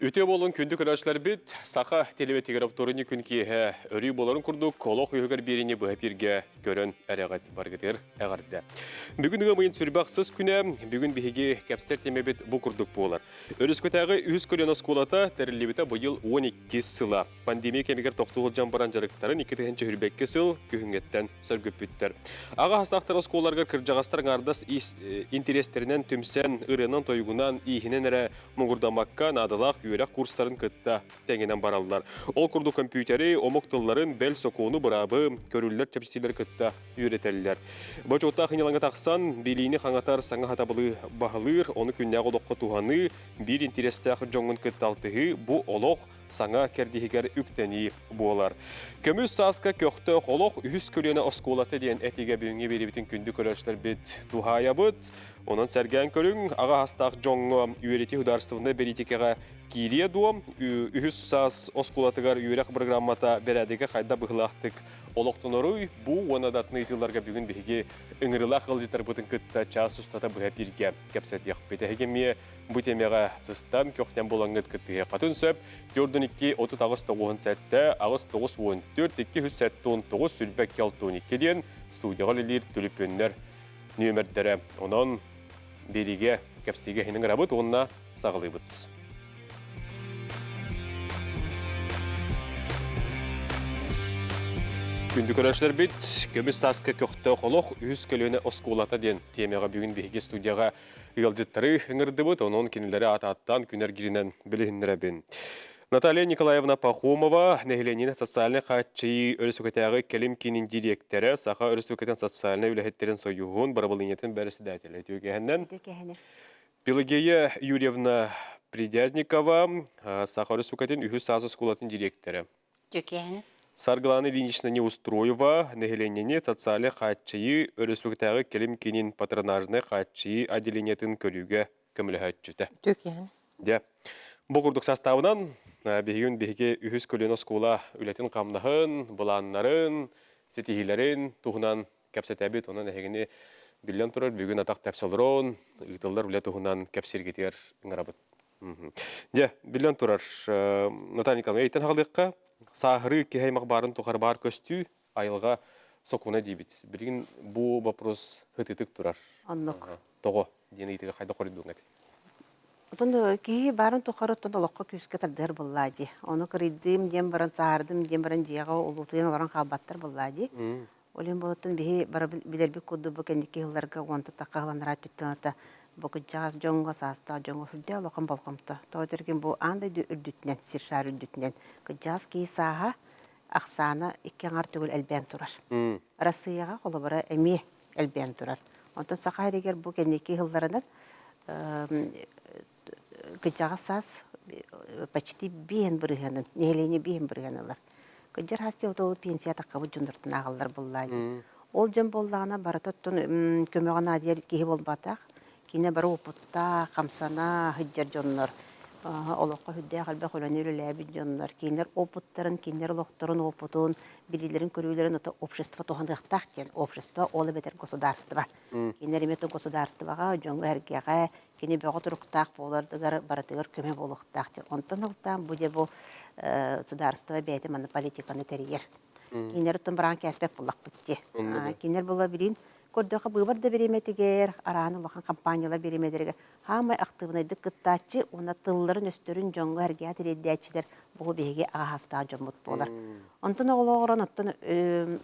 Үтүө буолун күндү көрөөччүлэрбит, Саха телебэтигэр оптуорунньук күн киэһэ өрүү буоларын курдук олох үһүгэр биэриини быһа эпииргэ көрөн эрэҕит баргытыгар эҕэрдэ. Бүгүн ыам ыйын сүрбэх сыс күнэ, бүгүн биһиги кэпсэтэр тиэмэбит бу курдук буолар. Өрүскүтээҕи үһүс көлүөнэ оскуолата тэриллибитэ быйыл 12 сыла. Пандемия кэмигэр тохтуу сылдьан баран дьарыктарын 2022 сыл күһүҥҥэттэн сөргүппүттэр. Аҕа хастаахтар оскуолаларыгар кырдьаҕастар аҥаардас интэриэстэринэн түмсэн, ырыанан-тойугунан, ииһинэн эрэ муҥурдаммакка наадалаах үөрэх курстарын кытта тэҥинэн бараллар. Ол курдук компьютери, омук тылларын, бэл сокуону, быраабы, көрүллэр чэпчэтиилэри кытта үөрэтэллэр. Бочуоттаах ыйылаҥҥа тахсан, билиини хаҥатар саҥа сатабылы баһылыыр, ону күннээҕи олоххо туһаныы, биир интэриэстээх дьоҥҥун кытта алтыһыы бу олох саҥа кэрдииһигэр үктэнии буолар. Көмүс сааска көхтөөх олох үһүс көлүөнэ оскуолата диэн этиигэ бүгүҥҥү биэриибитин күндү көрөөччүлэрбит туһаайабыт. Онон сэргээн көрүҥ, аҕа астаах дьоҥҥо үөрэтии судаарыстыбаннай бэлиитикэҕэ киириэ дуо? Үһүс саас оскуолатыгар үөрэх бырагыраамата бэрээдэгэ хайдах быһыылаахтык олохтоноруй? Бу уонна да атын ыйытыыларга бүгүн биһиги ыҥырыылаах ыалдьыттарбытын кытта чаас устата быһа эпииргэ кэпсэтиэхпит. Эһиги эмиэ бу тиэмэҕэ сыстан, көхтөн булаҥҥыт кыттыһыаххытын сөп. 42 38 97 8 94 279 22 62 диэн студияҕа үлэлиир түлүпүөннэр нүөмэрдэрэ. Онон биэриигэ кэпсиигэ иһин ыҥырабыт уонна саҕалыыбыт. Күндү көрөөччүлэрбит, көмүс сааска көхтөөх олох үһүс көлүөнэ оскуолата диэн тиэмэҕэ бүгүн биһиги студияҕа ыалдьыттары ыҥырдыбыт, онон кинилэри аат-ааттаан күн эргииринэн билиһиннэрэбин. Наталья Николаевна Пахомова, нэһилиэнньэни социальнай хааччыйыы өрөспүүбүлүкэтээҕи кэлим киинин дириэктэрэ, Саха Өрөспүүбүлүкэтин социальнай үлэһиттэрин сойууһун бырабылыанньатын бэрэссэдээтэлэ. Үтүөкэһинэн. Үтүөкэһинэ. Пелагея Юрьевна Придязникова, Саха Өрөспүүбүлүкэтин үһүс саас оскуолатын дириэктэрэ. Үтүөкэһинэ. Саргылана Ильинична Неустроева, нэһилиэнньэни социальнай хааччыйыы өрөспүүбүлүкэтээҕи кэлим киинин патронажнай хааччыйыы отделениетын көрүүгэ көмөлөһөөччүтэ. Үтүөкэһин. Дьэ, бу курдук састаабынан биһигин биһиги үһүс көлүөнэ оскуола үлэтин-хамнаһын, былааннарын, ситиһиилэрин туһунан кэпсэтэбит. Онон эһигини биллэн турар бүгүн атах тэпсэ олорон ыытыллар үлэ туһунан кэпсииргитигэр ыҥырабыт. Дьэ, биллэн турар, Наталья Николаевна, эйтэн хаалыахха сааһырыы киһи аймах баарын тухары баар көстүү, айылҕа сокуона диибит. Билигин бу вопрос ытытык турар. Оннук. Тоҕо диэн ыйытыыга хайдах хоруйдуоҥ этэй? Отон киһи баарын тухары оттон олоххо күүскэ тардыһар буоллаа дии. Ону кырыйдыым диэн баран, сааһырдым диэн баран дьиэҕэ улуутуйан олорон хаалбаттар буоллаа дии. Ол иһин буолуттан биһи бары билэрбит курдук бу кэнники сылларга уонтан тахха сыланнараа өттүттэн ата бу кырдьаҕас дьоҥҥо, саастаах дьоҥҥо сүрдээх улахан болҕомто. Тоҕо диэтэргин бу аан дойду үрдүтүнэн, сир шаар үрдүтүнэн кырдьаҕас киһи сааһа ахсаана икки аҥар төгүл элбээн турар. Арассыыйаҕа холобура эмиэ элбээн турар. Онтон Саха сиригэр бу кэнники сылларынан кырдьаҕас саас почти биэһин бырыһыанын, нэһилиэнньэ биэһин бырыһыан ылар. Кырдьар саас диэн ол пенсия таххабыт дьоннортон ааҕаллар буоллаа дии. Ол дьон буоллаҕына барыта оттон көмөҕө наадыйар киһи буолбатах. Кини бары уопуттаах, хамсана сылдьар дьоннор, олоххо сүрдээх элбэх үлэни үлэлээбит дьоннор, кинилэр опыттарын, кинилэр олохторун уопутун, билиилэрин-көрүүлэрин ото общество туһаныахтаах диэн общество ол эбэтэр государство. Кинилэр эмиэ государствоҕа, дьоҥҥо-сэргэҕэ кини бөҕө туруктаах буоларыгар барытыгар көмө буолуохтаах диэн. Онтон ылтаан бу дьэ бу государство бэйэтэ манна политиканы тэрийэр. Кинилэр оттон бараан кээспэт буоллахпыт дии. Кинилэр була билин Көрдөххө, быыбар да бириэмэтигэр, араан улахан компаниялар бириэмэлэригэр хаамай актыыбынайдык кыттааччы уонна тылларын-өстөрүн дьоҥҥо эргэҕэ тириэрдээччилэр бу биһиги аҕа дьоммут буолар. Онтон оҕолооҕорон оттон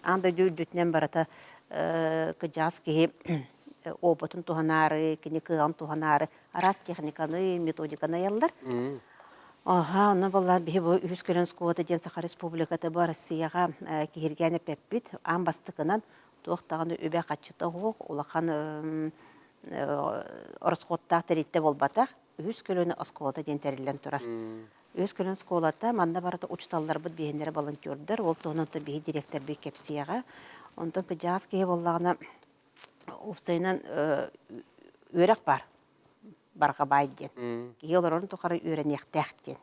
аан дойду үрдүтүнэн барыта кыдьаас киһи опытын туһанаары, кини кыаҕын туһанаары араас техниканы, методиканы айаллар. Аха, онно буолла биһи бу үһүс көлөн оскуолата диэн Саха Республиката бу Россияҕа киһиргээн эппэппит. Аан бастакынан туох даҕаны үбэ-харчыта суох, улахан ороскуоттаах тэрилтэ буолбатах. Үһүс көлүөнэ оскуолата диэн тэриллэн турар. Үһүс көлүөнэ оскуолата манна барыта учууталларбыт биһиннэрэ волонтердар, ол туһунан биһи директорбыт кэпсиэҕэ. Онтон кыдьаас киһи буоллаҕына уопсайынан үөрэх баар. Барҕа баай диэн. Киһи олорорун тухары үөрэниэхтээх диэн.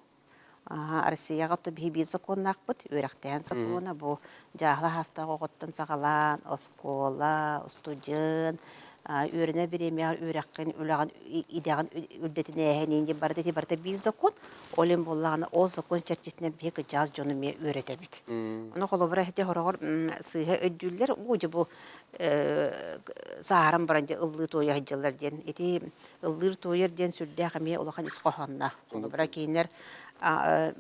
Россияҕа то биһи биир сокуоннаахпыт, үөрэхтээн сокуона бу дьааһыла хаастаах оҕоттон саҕалаан, оскуола, устудьуон, Үөрэнэр бириэмэҕэр үөрэххин, үлэҕин, идэҕин үрдэтинээһин диэн барыта ити барыта биир закон. Ол иһин буоллаҕына, ол закон чэрчитинэн биһи кырдьаҕас дьону эмиэ үөрэтэбит. Ону холобура ити хороҕор сыыһа өйдүүллэр, оо дьэ бу сааһыран баран дьэ ыллыы туойа сылдьаллар диэн. Ити ыллыыр туойар диэн сүрдээх эмиэ улахан ис хоһоонноох. Холобура кинилэр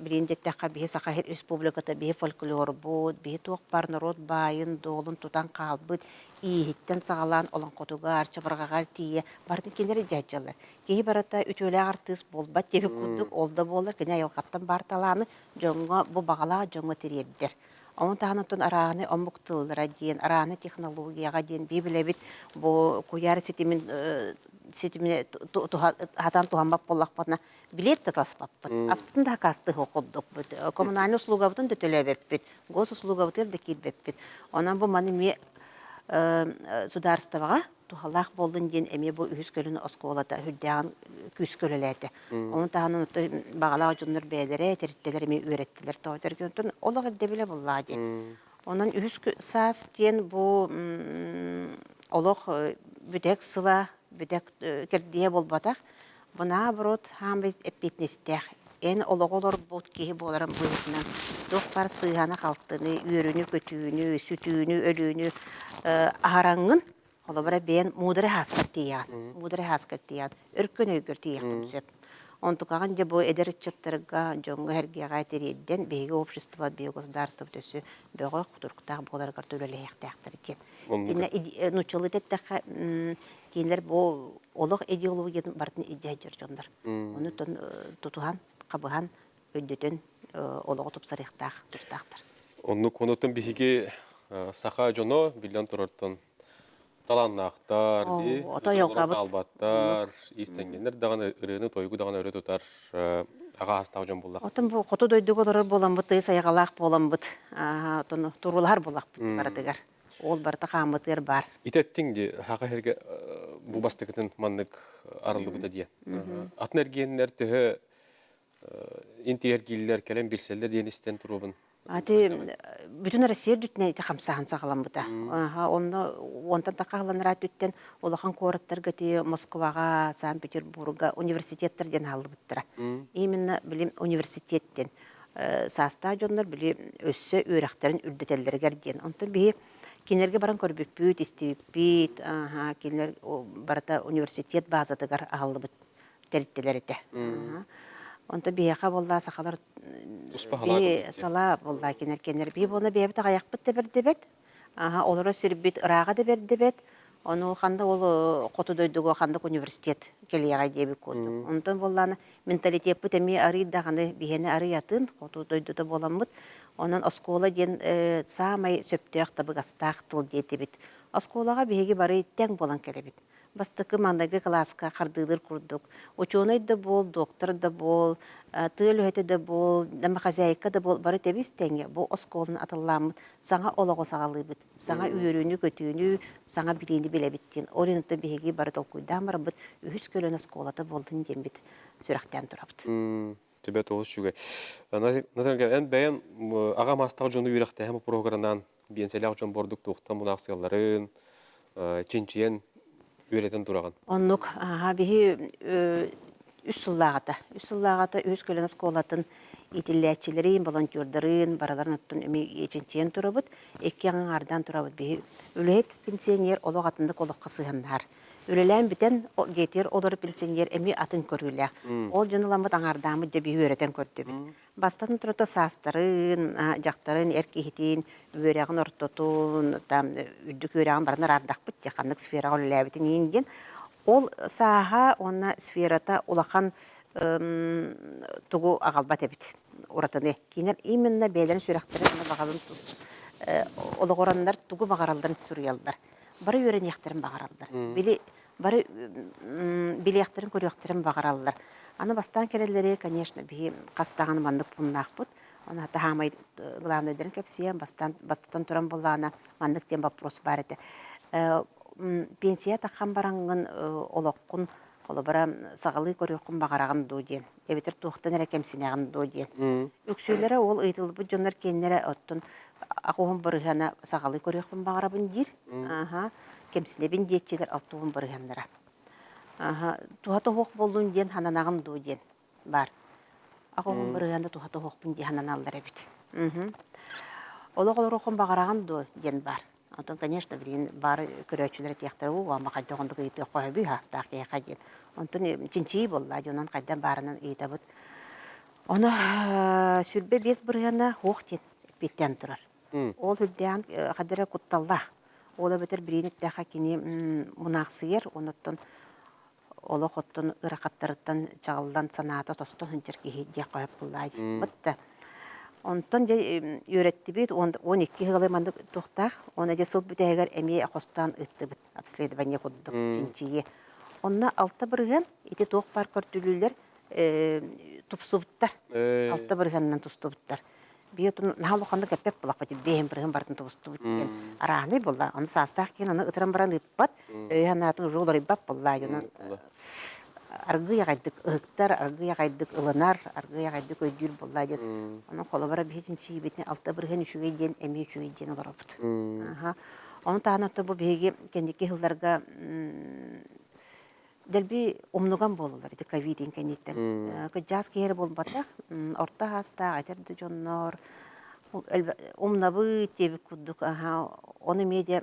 билигин диэтэххэ биһи Саха Республиката биһи фольклорбут, биһи туох баар норуот баайын, дуолун тутан хаалбыт ииһиттэн саҕалаан олоҥхотугар, чабырҕаҕар тиийэ барытын кинилэр илдьэ Киһи барыта үтүөлээх артыыс буолбат диэбит курдук, ол да буоллар кини айылҕаттан баар талааны дьоҥҥо бу баҕалаах дьоҥҥо тириэрдэр. Ону таһынан оттон арааны омук тыллара диэн, арааны технологияҕа диэн бии билэбит бу куйаар ситимин ситимин хатан туһаммат буоллахпытына билиэт да таспаппыт. Аспытын да хакаастыһы курдукпут. Коммунальный услугабытын да төлөөбөппүт. Госуслугабытыгар да киирбэппит. Онон бу маны эмиэ судаарыстыбаҕа туһалаах буоллун диэн эмиэ бу үһүс көлүнэ оскуолата үрдээҕин күүскэ үлэлээтэ. Ону таһынан баҕалаах дьоннор бэйэлэрэ тэрилтэлэр эмиэ үөрэттилэр. Тоҕо этэргэ олох ирдэбилэ буоллаҕа диэн. Онон үһүс саас диэн бу олох бүтэк сыла, бүтэк кэрдииһэ буолбатах. Бу наоборот хаамай эппиэтинэстээх. Эн олоҕу олорбут киһи буоларын быһыытынан туох баар сыыһаны-халтыны, үөрүүнү-көтүүнү, сүтүүнү, өлүүнү аһараҥҥын, холобура бэйэн муударай ааскар тиийэҕин, муударай ааскар тиийэҕин, өркөн өйгөр тиийиэххин сөп. Онтукаҕын дьэ бу эдэр ыччаттарга, дьоҥҥо-сэргэҕэ тириэрдэн, биһиги общество, биһиги государство өссө бөҕөх, туруктаах буоларыгар үлэлэһиэхтээхтэр диэн. Итиннэ нууччалыы эттэххэ, кинилэр бу олох идеологиятын барытын илдьэ сылдьар дьоннор. Ону тутуһан, хабыһан, өйдөтөн олоҕу тупсарыахтаах тустаахтар. Оннук онуттан биһиги саха дьоно биллэн турартан талааннаахтар, дии, хаалбаттар, иистэнньэннэр даҕаны ырыаны тойугу даҕаны өрө тутар аҕа аастаах дьон буоллах. Отон бу хоту дойдуга олорор буоламмыт, тыйыс айаҕалаах буоламмыт, отон туруулаһар буоллахпыт барытыгар. Ол барыта хааммытыгар баар. Итэттиҥ дии, хаха сиргэ бу бастакытын маннык арыллыбыта диэн. Атын эргиэннэр төһө интиэргииллэр, кэлэн билсэллэр диэн истэн туруобун. Ати бүтүн Россия үрдүтүнэн ити хамсааһын саҕаламмыта. Онно уонтан тахха аһылланара өттүттэн улахан куораттарга ти Москваҕа, Санкт-Петербурга университеттар диэн аһыллыбыттара. Именно билим университеттен саастаах дьоннор били өссө үөрэхтэрин үрдэтэллэригэр диэн. Онтон биһи кинилэргэ баран көрбүппүт, истибиппит, кинилэр барыта университет базатыгар аһыллыбыт тэрилтэлэр этэ. Онтон биһиэхэ буолла сахалар биһи салаа буолла кинилэр кинилэр биһи буолла бэйэбит аҕайахпыт да бэрдибэт олоро сирбит ырааҕа да бэрдибэт ону ханда ол хоту дойдуга ханнык университет кэлиэҕэ диэбит курдук. Онтон буоллаана менталитеппыт эмиэ арый даҕаны биһиэнэ арый атын хоту дойдута буоламмыт. Онон оскуола диэн саамай сөптөөх табыгастаах тыл диэтибит. Оскуолаҕа биһиги бары тэҥ буолан кэлэбит. Бастакы маҥнайгы кылааска хардыылыыр курдук учуонай да буол, доктор да буол, тыа үлэһитэ да буол, домохозяйка да буол бары тэбис тэҥҥэ бу оскуоланы атыллааммыт саҥа олоҕу саҕалыыбыт. Саҥа үөрүүнү-көтүүнү, саҥа билиини билэбит диэн. Ол иһин биһиги бары толкуйдаан барбыт үһүс көлүөнэ оскуолата буоллун диэммит сүрэхтээн турабыт. Түбэ тоҕус үчүгэй. Наталья, эн бэйэн аҕа маастаах дьону үөрэхтээһин боппуруоһугар биэнсэлээх дьон бордук туохтан мунаахсыйалларын чинчийэн үөрэтэн тураҕын. Оннук. Биһи үс сыллааҕыта. Үс сыллааҕыта үһүс көлүөнэ оскуолатын иитиллээччилэрин, волонтердарын барыларын оттон эмиэ чинчийэн турабыт. Икки аҥаардаан турабыт. Биһи үлэһит пенсионер олох атыннык олоххо сыһыаннаһар. Үлэлээн бүтэн дьиэтигэр олорор пенсионер эмиэ атын көрүүлээх. Ол дьону ыламмыт аҥаардааммыт дьэ биһи үөрэтэн көрдүбүт. Бастатан туран саастарын, дьахтарын, эр киһитин, үөрэҕин ортотун, там үрдүк үөрэҕин баран араардахпыт дии, ханнык сфераҕа үлэлээбитин иһин диэн. Ол сааһа уонна сферата улахан тугу аҕалбат эбит уратыны. Кинилэр именно бэйэлэрин сүрэхтэрин уонна баҕаларын олоҕураннар тугу баҕаралларын суруйаллар. Бары үөрэниэхтэрин баҕараллар. Били бары билиэхтэрин-көрүөхтэрин баҕараллар. Аны бастаан кэлэллэри, конечно, биһи хас даҕаны маннык пуннаахпыт. Оны таһаамай главныйдарын кэпсиэм, бастаан бастатан туран буоллаҕына маннык диэн вопрос баар этэ. Пенсия таххан бараҥҥын олоххун холобура саҕалыы көрүөххүн баҕараҕын дуу диэн, эбэтэр туохтан эрэ кэмсинэҕин дуу диэн. Үксүлэрэ ол ыйытыллыбыт дьоннор киэннэрэ оттон. Аҕуһун бырыһыана саҕалыы көрүөхпүн баҕарабын диир. Аха, кэмсинэбин диэччилэр алтуһун бырыһыаннара. Аха, туһа тоһуох буоллун диэн хананаҕын дуу диэн баар. Аҕуһун бырыһыана туһа тоһуохпун дии хананаллар эбит. Олох олоруоххун баҕараҕын дуо диэн баар. Онтон, конечно, билигин баары көрөөччүлэр этиэхтэрэ уу, ама хайдах оннук ыйытыах хоһобүй хаастаах киһиэхэ диэн. Онтон чинчийии буолла, дьонун хайдах баарынан ыйытабыт. Ону 25 бырыһыана суох диэн эппиэттээн турар. Ол үрдээн хайдах эрэ кутталлаах. Ол эбэтэр билигин эттэххэ кини мунаахсыйар, онуттан олох оттон ыарахаттарыттан чаҕыллан санаата тостон сылдьар киһи диэххэ сөп буоллаа дии. Бытта. Онтон дьэ үөрэттибит, 12 ыалы маннык туохтаах, уонна дьэ сыл бүтэһигэр эмиэ хостоон ыыттыбыт обследование курдук чинчийии. Онно 6% ити туох баар көрдүлүүлэр тупсубуттар. 6%-нан тустубуттар. Биотун наһаа улаханнык эппэт буоллахпыт, бэйэм бырыһын барытын тубустубут диэн арааһынай буолла. Ону саастаах киһи ону ытыран баран ыыппат, өйө санаатын уже уларыйбат буолла. Онон аргыый аҕайдык ыһыктар, аргыый аҕайдык ылынар, аргыый аҕайдык өйдүүр буолла диэн. Онон холобура биһи чинчийбитин 6% үчүгэй диэн эмиэ үчүгэй диэн олоробут. Ону таһынан бу биһиги кэнники сылларга дэлби умнуган буолулар ити ковидин кэнниттэн. Кыдьаас киһи эрэ буолбатах, орто аастаах эдэр да дьоннор умнабыт диэбит курдук аһа ону эмиэ де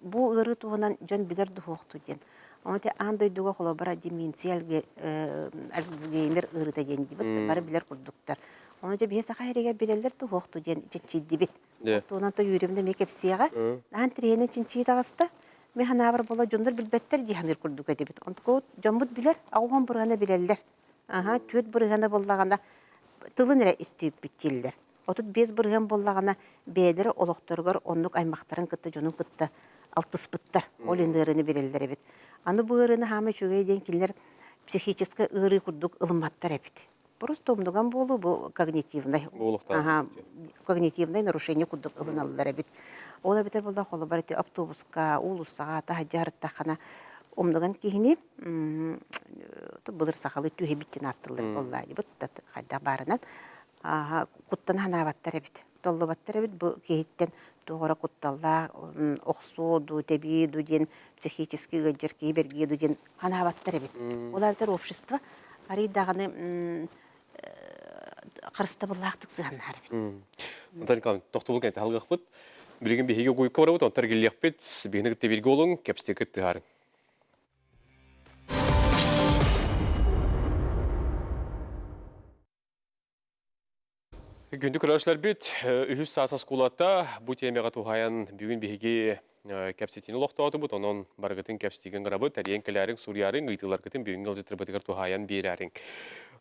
бу ыарыы туһунан дьон билэр дуһуохту диэн. Ону те аан дойдуга холобура деменция Альцгеймер ыарыыта диэн дибит бары билэр курдуктар. Ону дьэ биһи саха сиригэр билэллэр дуһуохту диэн чинчийдибит. Туһунан то үөрүмдэ эмиэ кэпсиэҕэ. Аан тириэнэ чинчии таҕыста. Мин санаабар буола дьоннор билбэттэр дии саныыр курдук этибит. Онтукабыт дьоммут билэр, аҕуһан бырыһана билэллэр. Аһа, 4% буоллаҕына тылын эрэ истибиппит дииллэр. 35% буоллаҕына бэйэлэрэ олохторугар оннук аймахтарын кытта дьонун кытта алтыспыттар. Ол иһин ыарыыны билэллэр эбит. Аны бу ыарыыны хаама үчүгэй диэн кинилэр психическэй ыарыы курдук ылымматтар эбит. Просто умнуган буолуу бу когнитивнай ага, когнитивное нарушение курдук ылыналлар эбит. Ол эбэтэр буолла холобур ити автобуска, уулуссаҕа таһырдьа сырыттаххына умнуган киһини былыр сахалыы түһэбит диэн ааттыыллар буолла бут хайдах баарынан куттана санаабаттар эбит. Толлубаттар эбит бу киһиттэн туох эрэ кутталлаах охсуо дуу, тэбии дуу диэн психически ыалдьар киһи бэргиэ дуу диэн санаабаттар эбит. Ол эбэтэр общество арый даҕаны харыстабыллаахтык сыһаннаһар эбит. Наталья Николаевна, тохтобул кэннэ таһалгыахпыт. Билигин биһиги угуйка барабыт, онтон эргиллиэхпит. Биһини кытта бииргэ олуҥ, кэпсэтиэккит тыһаарыҥ. Күндү көрөөччүлэрбит, үһүс саас оскуолата бу тиэмэҕэ туһаайан бүгүн биһиги кэпсэтиини олохтоотубут, онон барыгытын кэпсэтиигин гынабыт, тэрийэн кэлээриҥ, суруйаарыҥ, ыйытыыларгытын бүгүҥҥү ыалдьыттарбытыгар туһаайан биэрээриҥ.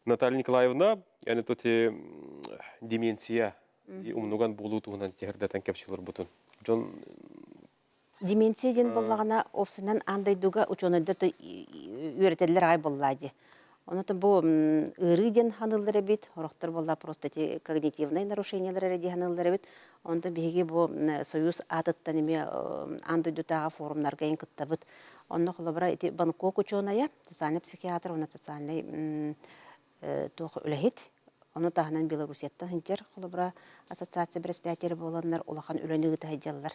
Наталья Николаевна, эн тут деменция умнуган буолуу туһунан тиһэрдэтэн кэпсии олорбутун. Дьон Деменция диэн буоллаҕына, уопсайынан аан дойдуга учуонайдар үөрэтэллэр аҕай буоллаа дии. Онон бу ыарыы диэн ханыыллар эбит, сорохтор буолла просто эти когнитивные нарушениелар эрэ дии ханыыллар эбит. Онтон биһиги бу Союз аатыттан эмиэ аан дойдутааҕы форумнарга иҥ кыттабыт. Онно холобура ити Бангкок учуонайа, социальный психиатр уонна социальный туох үлэһит. Ону таһынан Белоруссияттан сылдьар, холобура, ассоциация председателэ буоланнар улахан үлэни ыыта сылдьаллар.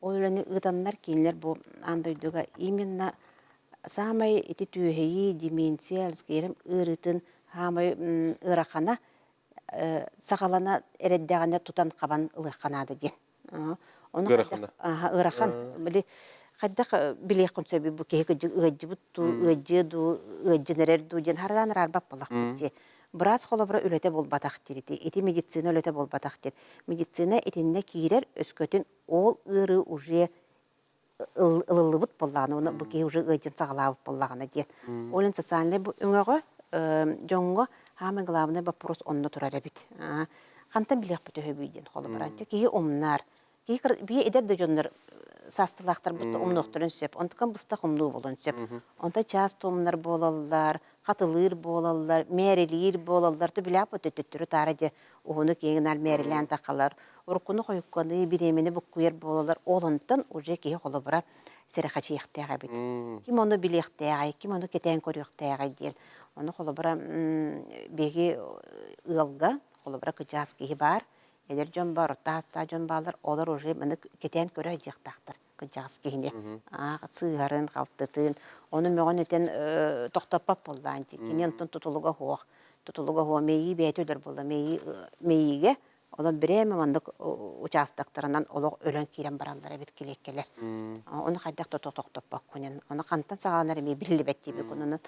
Ол үлэни ыытаннар кинилэр бу аан дойдуга именно саамай ити түөһэйии, деменция, Альцгеймер ыарыытын саамай ыарахана саҕалана эрэйдэҕинэ тутан хабан ылыахха наада диэн. Ону Ыарахана. ыарахан. Били хайдах билиэххин сөбүй бу киһи кырдьык ыалдьыбыт дуу, ыалдьыа дуу, ыалдьан эрэр дуу диэн хараан араарбат буоллахпыт дии. Быраас холобура үлэтэ буолбатах диир ити. Ити медицина үлэтэ буолбатах диир. Медицина итиннэ киирэр, өскөтүн ол ыарыы уже ылыллыбыт буоллаҕына, уонна бу киһи уже ыалдьан саҕалаабыт буоллаҕына диэн. Ол иһин социальнай өҥөҕө дьоҥҥо самый главный вопрос онно турар эбит. Хантан билиэхпит үһүбүй диэн холобура. Киһи умнар. Киһи бии эдэр да дьоннор саастылаахтарбыт умнуохтарын сөп. Онтукан быстах умнуу буолуон сөп. Онтон чаас туомнар буолаллар, хатылыыр буолаллар, мээрилиир буолаллар. Ту билээппит төттөрү таара дьэ уһуну киэҥинаар мээрилээн тахалар. Уруккуну хойукканыы, бириэмэни буккуйар буолаллар. Ол онтон уже киһи холобура сэрэхэчийиэхтээх эбит. Ким ону билиэхтээҕэй, ким ону кэтээн көрүөхтээҕэй диэн. Ону холобура биһиги ыалга холобура кыдьаас киһи баар. Эдэр дьон баар, орто саастаах дьон бааллар, олор уже маны кэтээн көрө сылдьыахтаахтар кырдьаҕас киһини. Аах сыыһарын, халтытын, ону мөҕөн этэн тохтоппот буоллаан дии. Кини онтон тутулуга суох. Тутулуга суох мэйии бэйэтэ өлөр буолла. Мэйии мэйиигэ Онон бирээмэ маннык учаастактарынан олох өлөн киирэн бараллар эбит килиэккэлэр. Ону хайдах да тохтоппоккунен. Ону хантан саҕаланар эмиэ биллибэт диэбик. Онон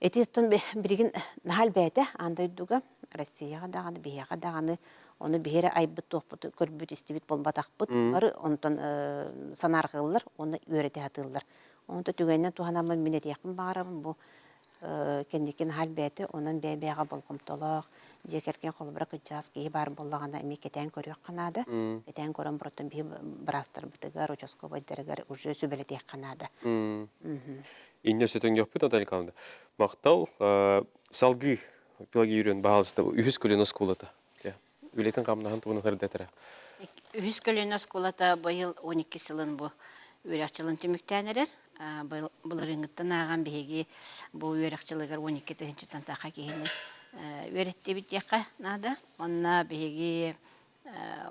ити оттон билигин наһаа элбээтэ аан дойдуга, Россияҕа даҕаны, биһиэхэ даҕаны ону биһи эрэ айбыт туохпут көрбүт, истибит буолбатахпыт. Бары онтон санаарҕыыллар уонна үөрэтэ сатыыллар. Онто түгэнинэн туһанаммын мин этиэхпин баҕарабын бу Кэнники наһаа элбээтэ, онон бэйэ-бэйэҕэ болҕомтолоох, дьиэ кэргэн холобура кырдьаҕас киһи баар буоллаҕына эмиэ кэтээн көрүөххэ наада. Кэтээн көрөн баран биһи быраастарбытыгар, участковайдарыгар уже сүбэлэтиэххэ наада. Инньэ сөтөҥнөхпүт Наталья Николаевна. Махтал. Салгыы Пелагея Юрьевна, баһаалыста, үһүс көлүөнэ оскуолата. Үлэтин хамнаһын туһунан сырдатара. Үһүс көлүөнэ оскуолата быйыл 12 сылын бу үөрэх дьылын түмүктээн эрэр. Былырыыҥҥыттан ааҕан биһиги бу үөрэх дьылыгар 12 тыһыынчаттан таха киһини үөрэттибит диэххэ наада. Онно биһиги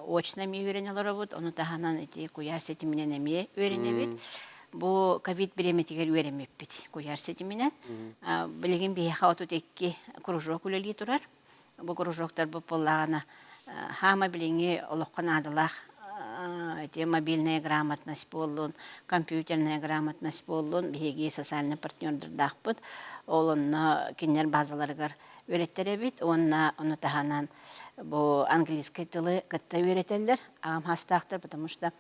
очно эмиэ үөрэнэ олоробут, ону таһынан ити куйаар ситиминэн эмиэ үөрэнэбит. Бу ковид бириэмэтигэр үөрэммиппит куйаар ситиминэн. Билигин биһиэхэ 32 кружок үлэлии турар. Бу кружоктарбыт буоллаҕына хаама билиҥҥи олоххо наадалаах ити мобильная грамотность буоллун, компьютерная грамотность буоллун, биһиги социальнай партнердардаахпыт. Ол онно кинилэр базаларыгар үөрэттэрэбит уонна ону таһынан бу английскай тылы кытта үөрэтэллэр аҕам саастаахтар, потому что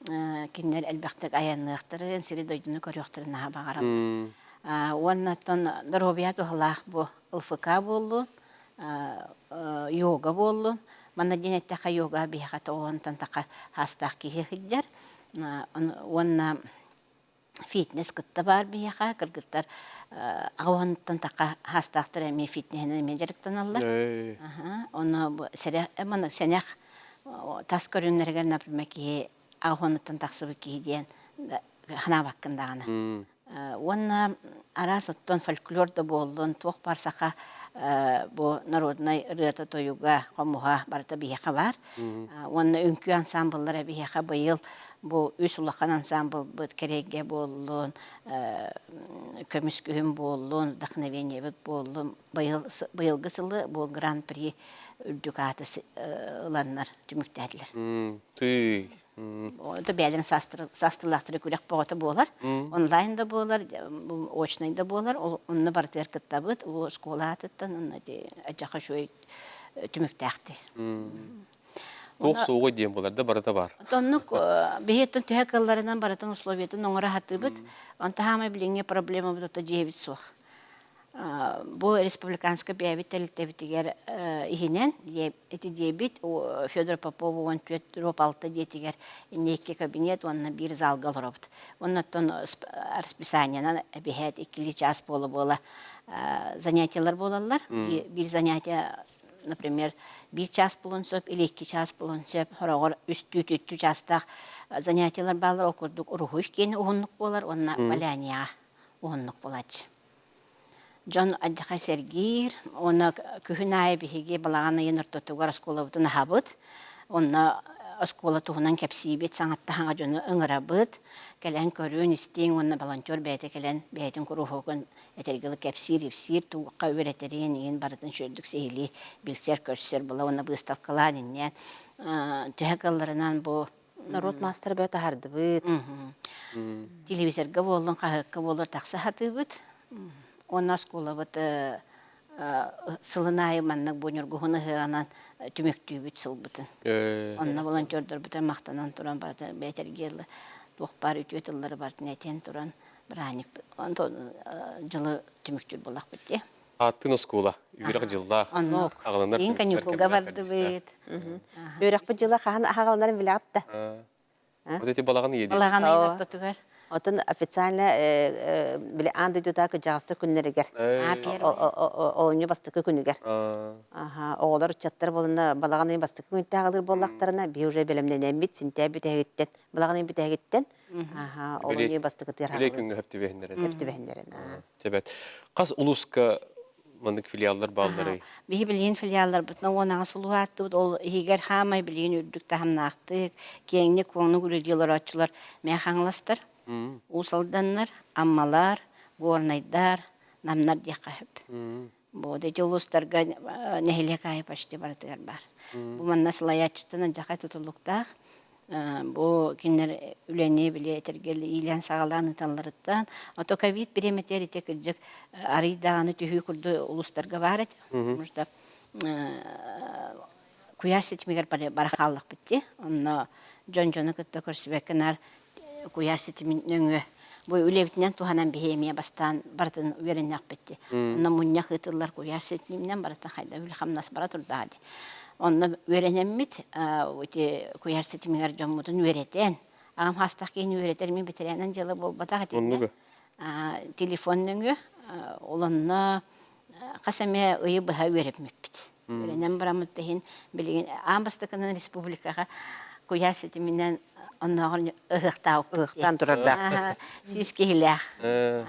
кинилэр элбэхтик айанныахтарын, сири-дойдуну көрүөхтэрин наһаа баҕараллар. Уонна оттон доруобуйа туһалаах бу ЛФК буоллун, йога буоллун. Манна диэн эттэххэ, йога биһиэхэ тоҕуонтан таха хаастаах киһи сылдьар. Уонна фитнес кытта баар биһиэхэ. Кыргыттар аҕыһынтан таха хаастаахтар эмиэ фитнеһинэн эмиэ дьарыктаналлар. Ону сэнэх тас көрүҥнэригэр, например, киһи аҕыһынтан тахсыбыт киһи диэн санаабаккын даҕаны. Уонна араас оттон фольклор да буоллун, туох баар саха бу народнай ырыата-тойуга, хомуһа барыта биһиэхэ баар. Уонна үҥкүү ансаамбыллара биһиэхэ быйыл бу үс улахан ансаамбылбыт Кэрэйгэ буоллун, Көмүс күһүн буоллун, Вдохновениебыт буоллун, быйыл быйылгы сылы бу Гран-при үрдүк ааты ыланнар түмүктээтилэр. Тыый. Это бэйэлэрин саастыылаахтара күрэх бөҕөтө буолар. Онлайн да буолар, очнай да буолар. Онно барытыгар кыттабыт. Школа аатыттан онно адьаха үчүгэй түмүктээхти. Туох суоҕуй диэн буолар да барыта бар. Оннук биһиэттэн төһө кылларынан барытын условиятын оҥоро сатыыбыт. Онто хаамай билиҥҥи проблемабыт ото дьиэбит суох. Бу республиканскай бэйэбит тэрилтэбитигэр иһинэн ити диэбит Федор Попов 14 роп 6 диэтигэр инники кабинет уонна биир залга олоробут. Оннуттан расписаниенан эбиһээт иккилии час буола-буола занятиелар буолаллар. Биир занятие например, биир час буолуон сөп или икки час буолуон сөп, хороҕор үстүү түттүү чаастаах занятиелар бааллар, ол курдук уруһуй киэни уһуннук буолар уонна валянияҕа уһуннук буолааччы. Дьон алдьархай сэргиир, уонна күһүн аайы биһиги балаҕан ыйын ортотугар оскуолабытын аһабыт. Онно оскуола туһунан кэпсиибит, саҥаттан саҥа дьону ыҥырабыт. Кэлэн көрүөн, истиҥ уонна волонтер бэйэтэ кэлэн бэйэтин куруһуогун этэргэ дылы кэпсиир-ипсиир, туохха үөрэтэриин иһин барытын үчүгэйдик сиһилии билсэр-көрсөр була уонна быыстапкалаан инньээн төһө кыалларынан бу Норуот маастара бөтө аһардыбыт. Телевизорга буоллун, хаһыакка буоллар тахса сатыыбыт. Уонна оскуолабыт сылын аайы маннык бу ньургуһун ыһыаҕынан түмүктүүбүт сылбытын. Онно волонтердарбытын махтанан туран барыта бэйэтэргэ туох баар үтүө тыллары барытын этэн туран бырааһынньык дьылы түмүктүүр буоллахпыт дии. Ааттыын оскуола, үөрэх дьыллаах. Оннук. Аҕаланар Иин каникулга бардыбыт. Үөрэхпит дьыла хаһан аһаҕаланарын билэҕит да? Вот эти балаҕан ийэ Балаҕан ыйын ортотугар. Отон официально били аан дойдутаа кырдьаҕастар күннэригэр оонньуу бастакы күнүгэр. Оҕолор ыччаттар буолана балаҕан ыйын бастакы күнүттэн аҕалыыр буоллахтарына биһи уже бэлэмнэнэммит синтээ бүтэһигиттэн балаҕан ыйын бүтэһигиттэн оонньуу бастакытыгар Били күҥҥэ хөп түбэһиннэрэн. Хөп түбэһиннэрэн. Тэбэт. Хас улууска маннык филиаллар баалларый? Биһи билигин филиалларбытынан 18 улууһу ааттыбыт. Ол иһигэр хаамай билигин үрдүк таһымнаахтык, киэҥник-куоҥнук үлэлии олорооччулар Мэҥэ Хаҥаластар, Уус Алданнар, Аммалар, Горнайдар, Намнар диэххэ сөп. Бу эти улуустарга нэһилиэк аайы почти барытыгар баар. Бу манна салайааччыттан алдьархай тутулуктаах. Бу кинилэр үлэни били этэргэ иилээн-саҕалаан ыыталларыттан, ото ковид бириэмэтигэр ити кырдьык арый даҕаны түһүү курдук улуустарга баар этэ. Потому что куйаар ситимигэр бара хааллахпыт дии. Онно дьон дьону кытта көрсүбэккэ наар куйаар ситимин нөҥүө бу үлэбитинэн туһанан биһи эмиэ бастаан барытын үөрэннэхпит дии. Онно мунньах ыытыллар куйаар ситиминэн барытын хайда үлэ-хамнас бара турдаҕа дии. Онно үөрэнэммит ити куйаар ситимигэр дьоммутун үөрэтэн, аҕам хаастаах киһини үөрэтэр мин бэтэрээнэн дьыала буолбатах итиннэ. Телефон нөҥүө ол онно хас эмэ ыйы быһа үөрэммиппит. Үөрэнэн бараммыт да иһин билигин аан бастакынан республикаҕа куйаар ситиминэн оннооҕор ыһыахтаабыппыт. Ыһыахтаан турардаах. 100 киһилээх.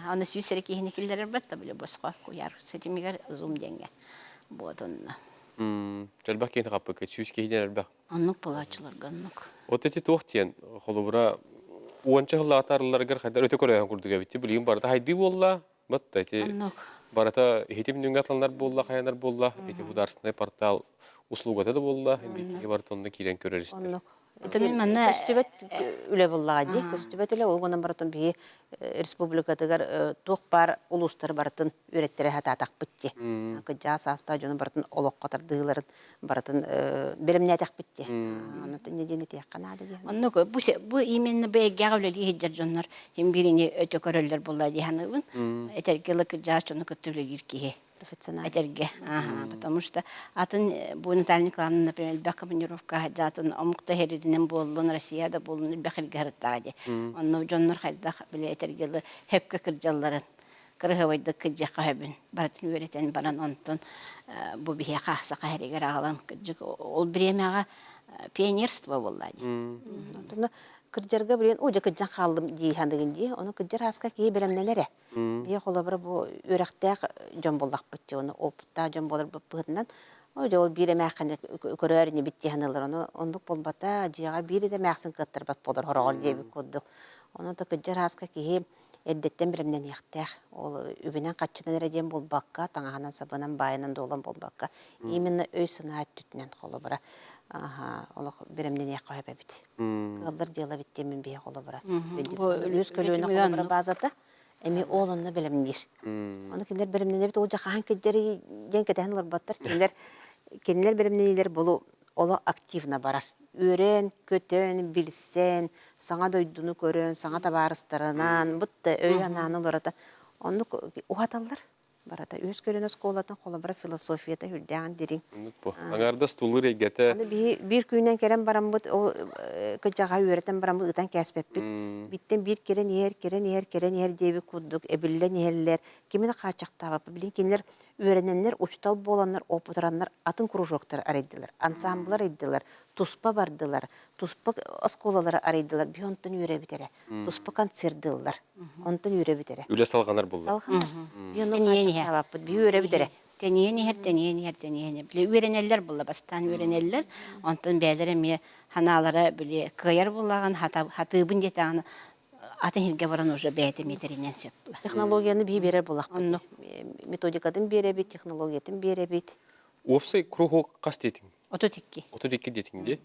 Аны 100 эрэ киһини киллэрэрбэт да били босхо куйаар ситимигэр зум диэҥҥэ. Вот онно. Элбэх киһини хаппыкка, 100 киһинэн элбэх. Оннук буолааччыларга оннук. Вот эти туох диэн, холобура, уонча сыллаатарыларыгар хайдар өтө көрөөһүн курдук эбит. Билигин барыта хайдыы буолла, Батта ити Оннук. барыта иһитим нүҥҥэ атланар буолла, хайанар буолла, ити государственный портал услугата да буолла, биитиги барыта онно киирэн көрөр истэр. Оннук. Это мин манна Көстүбэт үлэ буллаҕа дии. Көстүбэт үлэ ол гынан барытын биһи республикатыгар туох баар улуустары барытын үөрэттэрэ сатаатахпыт дии. Кыдьаа саастаах дьону барытын олоххо тардыыларын барытын бэлэмнээтэхпит дии. Ону инньэ диэн этиэххэ наада дии. Оннук бу бу именно бу эйгэҕэ үлэлии сылдьар дьоннор син бииrini өтө көрөллөр буолла дии саныыбын. Этэргэ ылы кырдьаҕас дьону кытта үлэлиир киһи. Профессионально. Этэргэ. Ага, потому что атын бу Наталья Николаевна, например, элбэх командировка атын омук да иһэринэн буоллун, Россия да буоллун элбэх илгэ сырыттаҕа дии. Онно дьоннор хайдах били этэргэ ылы хөпкө кырдьалларын кырыһабайдык кырдьыахха сөбүн барытын үөрэтэн баран онтон бу биһиэхэ саха сиригэр аҕалан кырдьык ол бириэмэҕэ пионерство буолла дии. Онтон кырдьарга билин оо дьэ кырдьан хааллым дии саныгын дии. Ону кырдьар ааска киһи бэлэмнэнэр ээ. Биһи холобура бу үөрэхтээх дьон буоллахпыт дии, ону опыттаах дьон буоларбыт быһыытынан оо дьэ ол биир эмээххини көрөөр инибит дии саныыллар. Ону оннук буолбата, дьиэҕэ биир да эмээхсин кыаттарбат буолар хороҕор диэбит курдук. Ону да кырдьар ааска киһи эрдэттэн бэлэмнэниэхтээх. Ол үбүнэн-харчынан эрэ диэн буолбакка, таҥаһынан-сабынан, баайынан-дуолан буолбакка, именно өй-санаа өттүтүнэн холобура олох бэлэмнэниэххэ сөп эбит. Кыаллар дьыала эбит диэммин биһи холобура. Үс көлүөнэ холобура базата эмиэ ол онно бэлэмниир. Ону кинилэр бэлэмнэнэбит, ол дьэ хаһан кэлдьэрий диэн кэтэһэн олорботтор. Кинилэр кинилэр бэлэмнэниилэр болу олох активно барар. Үөрэн, көтөн, билсэн, саҥа дойдуну көрөн, саҥа табаарыстарынан, бутта өй-анааны олорото. Оннук уһаталлар. Барата үс көлүнэ оскуолатын холобура философията үрдээҕин дириҥ. Оннук бу. Аҥаардас тулуур эйгэтэ. Аны биһи биир күнүнэн кэлэн бараммыт, ол кыдьаҕа үөрэтэн бараммыт ыытан кээспэппит. Биттэн биир кэлэн иһэр, кэлэн иһэр, кэлэн иһэр диэбит курдук эбиллэн иһэллэр. Кими да хааччахтаабаппыт. Билигин кинилэр үөрэнэннэр, учуутал буоланнар, опытыраннар атын кружоктары арыйдылар, ансамблар арыйдылар, туспа бардылар, туспа оскуолалары арыйдылар. Биһи онтон үөрэбит эрэ. Туспа концердыыллар. Онтон үөрэбит эрэ. Үлэ салҕанар буолла. Салҕанар. Биһи онно хааччахтаабаппыт. Биһи үөрэбит эрэ. Тэнийэн иһэр, тэнийэн иһэр, тэнийэн иһэр. Били үөрэнэллэр буолла, бастаан үөрэнэллэр. Онтон бэйэлэрэ эмиэ ханаалара били кыайар буоллаҕын, хатыыбын диэтэҕинэ атын сиргэ баран уже бэйэтэ миэтэринэн сөп буолар. Технологияны биһи биэрэр буоллахпыт. Методикатын биэрэбит, технологиятын биэрэбит. Уопсай кругу хас диэтиҥ? 32. 32 диэтиҥ дии.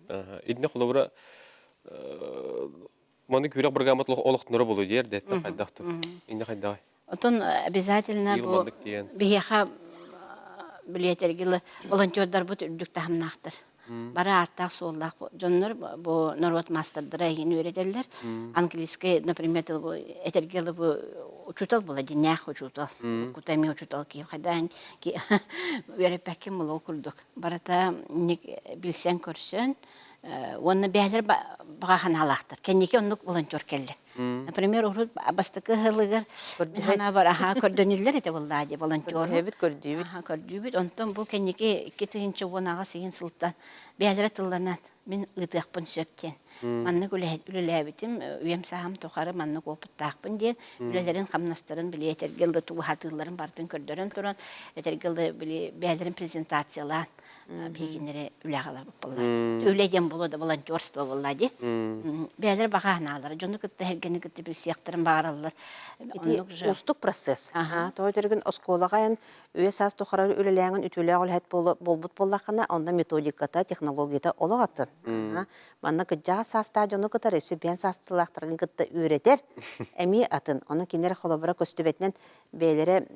Итиннэ холобура маны күрэх программат олохтонор болу диэр дэтте хайдах ту. Инне хайдах. Отон обязательно бу биһиэхэ билиэтэргилы волонтердарбыт үрдүк таһымнаахтар. Бары ааттаах-суоллаах дьоннор бу норуот маастардара эйигин үөрэтэллэр. Английский, например, бу этэргэ дылы бу учуутал була дьиҥнээх учуутал. Кута эмиэ учуутал киһи хайдаан үөрэппэккин буолуо курдук. Барыта билсэн-көрсөн. Уонна бэйэлэр баҕа санаалаахтар. Кэнники оннук волонтер кэллэ. Например, урут бастакы ыһылыгар мин санаабар аһаа көрдөнүллэр этэ буоллаа дии волонтеру. Көрдүүбүт, көрдүүбүт. Аһаа көрдүүбүт. Онтон бу кэнники 2018 иһин сылтан бэйэлэрэ тылланан мин ыытыахпын сөп диэн. Маннык үлэлээбитим, үйэм сааһым тухары маннык опыттаахпын диэн үлэлэрин хамнастарын били этэргэ дылы тугу сатыылларын барытын көрдөрөн туран этэргэ дылы били бэйэлэрин презентациялаан биһигиннэри үлэҕэ ыларбыт Үлэ диэн буолуо да волонтерство буолла дии. Бэйэлэр баҕа санаалара, дьону кытта эһэргэни кытта билсиэхтэрин баҕараллар. Ити уустук процесс. Тоҕо этэргин оскуолаҕа эн үйэ саас тухары үлэлээҥин үтүөлээх үлэһит буолбут буоллаххына, онно методиката, технологията олох атын. Манна кырдьаҕас саастаах дьону кытары өссө биэн саастыылаахтарын кытта үөрэтэр эмиэ атын. Ону кинилэр холобура көстүбэтинэн бэйэлэрэ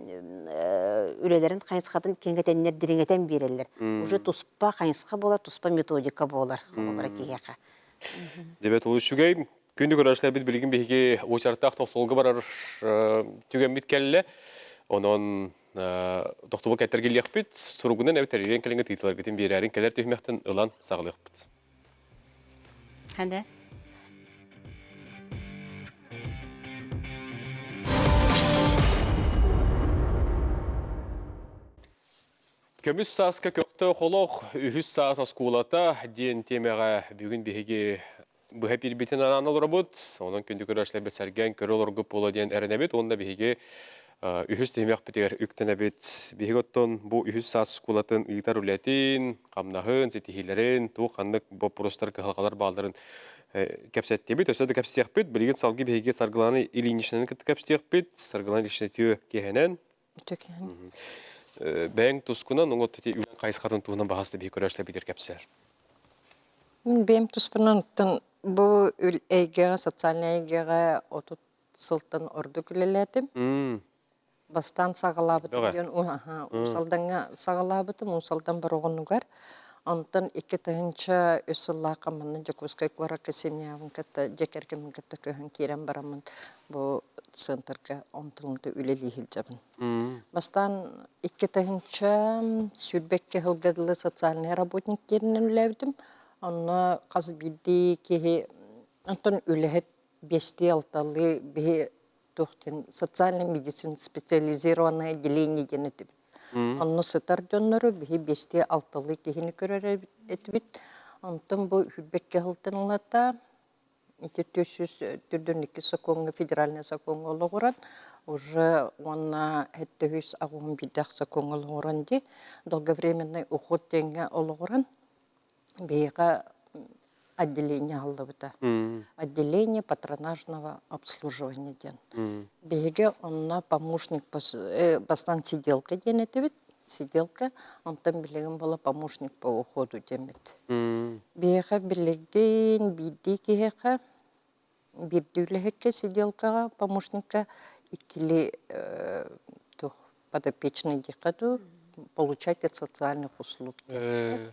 үлэлэрин хайысхатын кэҥэтэннэр дириҥэтэн биэрэллэр. Уже туспа хайысха буолар, туспа методика буолар холобура киһиэхэ. Дебет ол үчүгэй. Күндү көрөөччүлэрбит билигин биһиги уочараттаах тохтобулга барар түгэммит кэллэ. Онон тохтобул кэттэргиллиэхпит. Суругунан эбэтэр эрийэн кэлиҥҥэ тыытыларгытын биэрээрин кэлэр түһүмэхтэн ылан саҕалыахпыт. Ханда? Көмүс сааска көхтөөх олох үһүс саас оскуолата диэн тиэмэҕэ бүгүн биһиги быһа биэрбитин анаан олоробут. Онон күндү көрөөччүлэрбит сэргээн көрө олоргут буолуо диэн эрэнэбит уонна биһиги үһүс түһүмэхпитигэр үктэнэбит. Биһиги оттон бу үһүс саас оскуолатын ыытар үлэтин, хамнаһын, ситиһиилэрин, туох ханнык боппуруостар, кыһалҕалар баалларын кэпсэттибит. Өссө да кэпсиэхпит. Билигин салгыы биһиги Саргылана Ильиничнаны кытта кэпсиэхпит. Саргылана Ильинична үтүө киэһэнэн. Үтүө киэһэнэн. Бэйэҥ тускунан уҥа үлэҥ хайысхатын туһунан баһаста биһи көрөөччүлэр битир кэпсээр. Мин бэйэм туспунан оттон бу эйгэҕэ, социальнай эйгэҕэ 30 сылтан ордук үлэлээтим. Бастаан саҕалаабытым диэн Уус Алдаҥҥа саҕалаабытым, Уус Алдан Бороҕонугар. Онтон 2003 сыллаахха манна Дьокуускай куоракка семьябын кытта, дьиэ кэргэммин кытта көһөн киирэн бараммын бу центрга онтон үлэлии сылдьабын. Бастаан 2022 сылга дылы социальный работник диэнинэн үлэлээбитим. Онно хас биирдии киһи онтон үлэһит биэстии-алталыы биһи туох диэн социальный медицина специализированное отделение диэн этибит. Онно сытар дьоннору биһи биэстии-алталыы киһини көрөр этибит. Онтон бу сүүрбэккэ сылтан ылата ити 442 сокуоҥҥа федеральнай сокуоҥҥа олоҕуран уже уонна сэттэ аҕыһын биирдээх сокуоҥҥа олоҕуран дии долговременный уход диэҥҥэ олоҕуран биһиэхэ отделение аһыллыбыта. Отделение патронажного обслуживания диэн. Биһиги онно помощник бастаан сиделка диэн этибит, сиделка, онтон билигин буола помощник по уходу диэммит. Биһиэхэ билигин биирдии киһиэхэ биирдии үлэһиккэ сиделкаҕа помощникка иккили туох подопечный диэххэ дуу получатель социальных услуг диэн.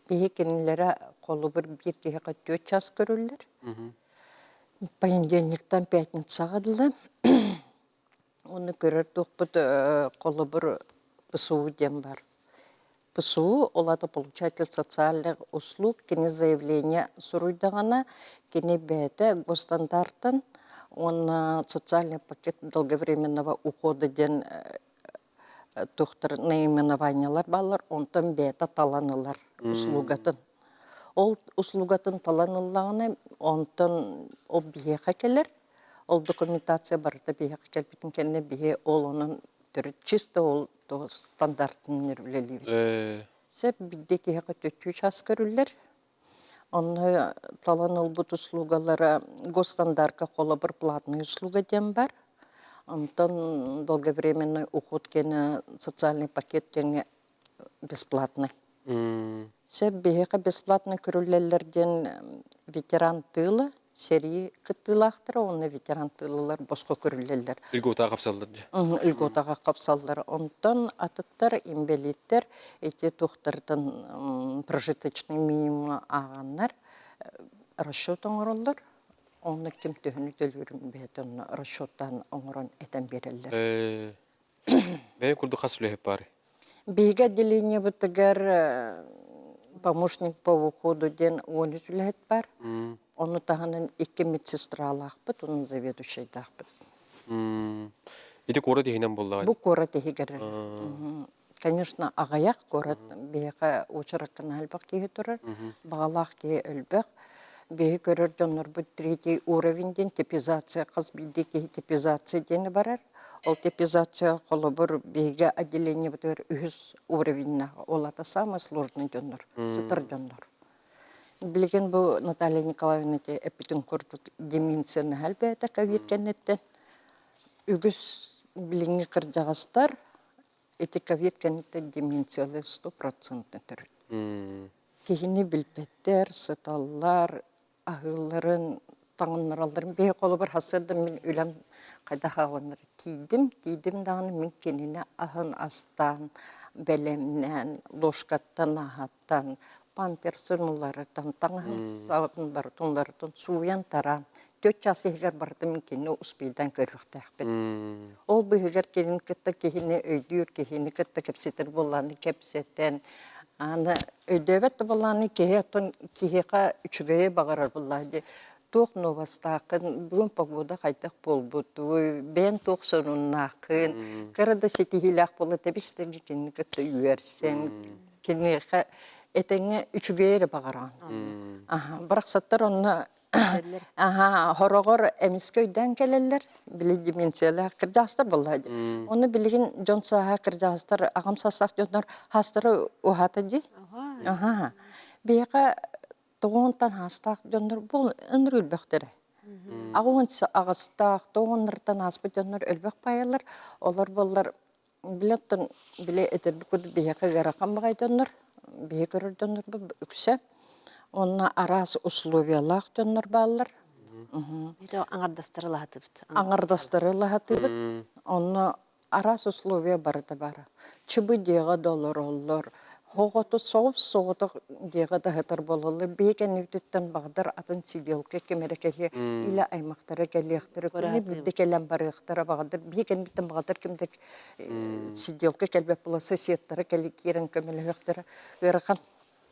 Биһи кинилэрэ холобур биир киһиэхэ түөрт час көрүллэр. Понедельниктан пятницаҕа дылы. Уонна көрөр туохпут холобур ПСУ диэн бар. ПСУ ол аата получатель социальных услуг кини заявление суруйдаҕына кини бэйэтэ госстандартан уонна социальный пакет долговременного ухода диэн туохтар наименованиелар бааллар онтон бэйэтэ талан ылар услугатын. Ол услугатын талан ыллаҕына онтон ол биһиэхэ кэлэр Ол документация барыта биһиэхэ кэлбитин кэннэ биһи ол онон төрүт чисто ол стандартын үлэлиибит. Сөп биирдэ киһиэхэ төттүү час көрүллэр. Онно талан ылбыт услугалара госстандарка холобур платный услуга диэн бар. Онтон долговременный уход кэнэ социальный пакет диэҥҥэ бесплатный. Сөп биһиэхэ бесплатно көрүллэллэр диэн ветеран тыыла, сэрии кыттыылаахтара уонна ветеран тыылалар босхо көрүллэллэр. Льготаҕа хапсаллар дии. Льготаҕа хапсаллар. Онтон атыттар, инбэлииттэр ити туохтартан прожиточный минимум ааҕаннар расчет оҥороллор. Онно ким төһөнү төлүүрүн бэйэтэ онно расчеттаан оҥорон этэн биэрэллэр. Бэйэм курдук хас үлэһит баар? Биһиги отделениебытыгар Помощник по уходу диэн 13 үлэһит бар. Ону таһынан икки медсестралаахпыт, уонна заведующайдаахпыт. Ити куорат иһинэн буоллаҕа? Бу куорат иһигэр. Конечно, аҕыйах куорат биһиэхэ уочараккын элбэх киһи турар, баҕалаах киһи элбэх. Биһи көрөр дьоннорбут третий уровень диэн типизация, хас биирдии киһи типизация диэни барар. Ол типизация холобур биһиги отделениебытыгар үһүс уровеньнаах, ол ата самый сложный дьоннор, сытар дьоннор. Билигин бу Наталья Николаевна ити эппитин курдук деменцияны элбээтэ ковид кэнниттэн. Үгүс билиҥҥи кырдьаҕастар ити ковид кэнниттэн деменциялыы 100% төрүт. Киһини билбэттэр, сыталлар, аһыылларын, таҥыннаралларын. Биһи холобур сарсыарда мин үлэм хайдах аҕаланнар тиийдим, тиийдим даҕаны мин кинини аһын астаан, бэлэмнээн, ложкаттан аһатан, памперсын уларытан, таҥаһын сабын барытын уларытан, сууйан-тараан, 4 чаас иһигэр барытын мин кинини успейдаан көрүөхтээхпин. Ол быыһыгар кинини кытта киһини өйдүүр, киһини кытта кэпсэтэр буоллаҕына кэпсэтэн, аны өйдөөбөт да буоллаҕына киһи оттон киһиэхэ үчүгэйи баҕарар буоллаҕа дии. Туох новостааххын, бүгүн погода хайдах буолбутуй, бэйэҥ туох сонуннааххын, кыра да ситиһиилээх буола тэбис да кинини кытта үөрсэн, киниэхэ этэҥҥэ үчүгэйи эрэ баҕараҕын. Аха, барахсаттар онно Аха, хороҕор эмискэ өйдөөн кэлэллэр, били деменциялаах кырдьаҕастар буолла дии. Ону билигин дьон сааһа кырдьаҕастар, аҕам саастаах дьоннор хаастара уһаата дии. Аха. Биһиэхэ тоҕуонтан хаастаах дьоннор бу ыныр өлбөхтөрө. Аҕуон аҕыстаах, тоҕуоннартан ааспыт дьоннор өлбөх баайалар. Олор буоллар Били оттон били этэрбит курдук биһиэхэ ыарахан баҕайы дьоннор, биһи көрөр дьоннорбут үксэ. Уонна араас условиялаах дьоннор бааллар. Аҥардастары лаһатыбыт. Аҥардастары лаһатыбыт. Онно араас условия барыта баара. Чыбы дьиэҕэ да олороллор, Оҕото соҕус-соҕотох дьиэҕэ да сытар буолаллар. Биһи кэннибититтэн баҕдар атын сиделка ким эрэ кэлиэ, илэ аймахтара кэлиэхтэрэ, күнү биирдэ кэлэн барыахтара баҕдар. Биһи кэннибиттэн баҕдар ким да сиделка кэлбэт буола соседтара кэлэ киирэн көмөлөһүөхтэрэ. Ыарахан.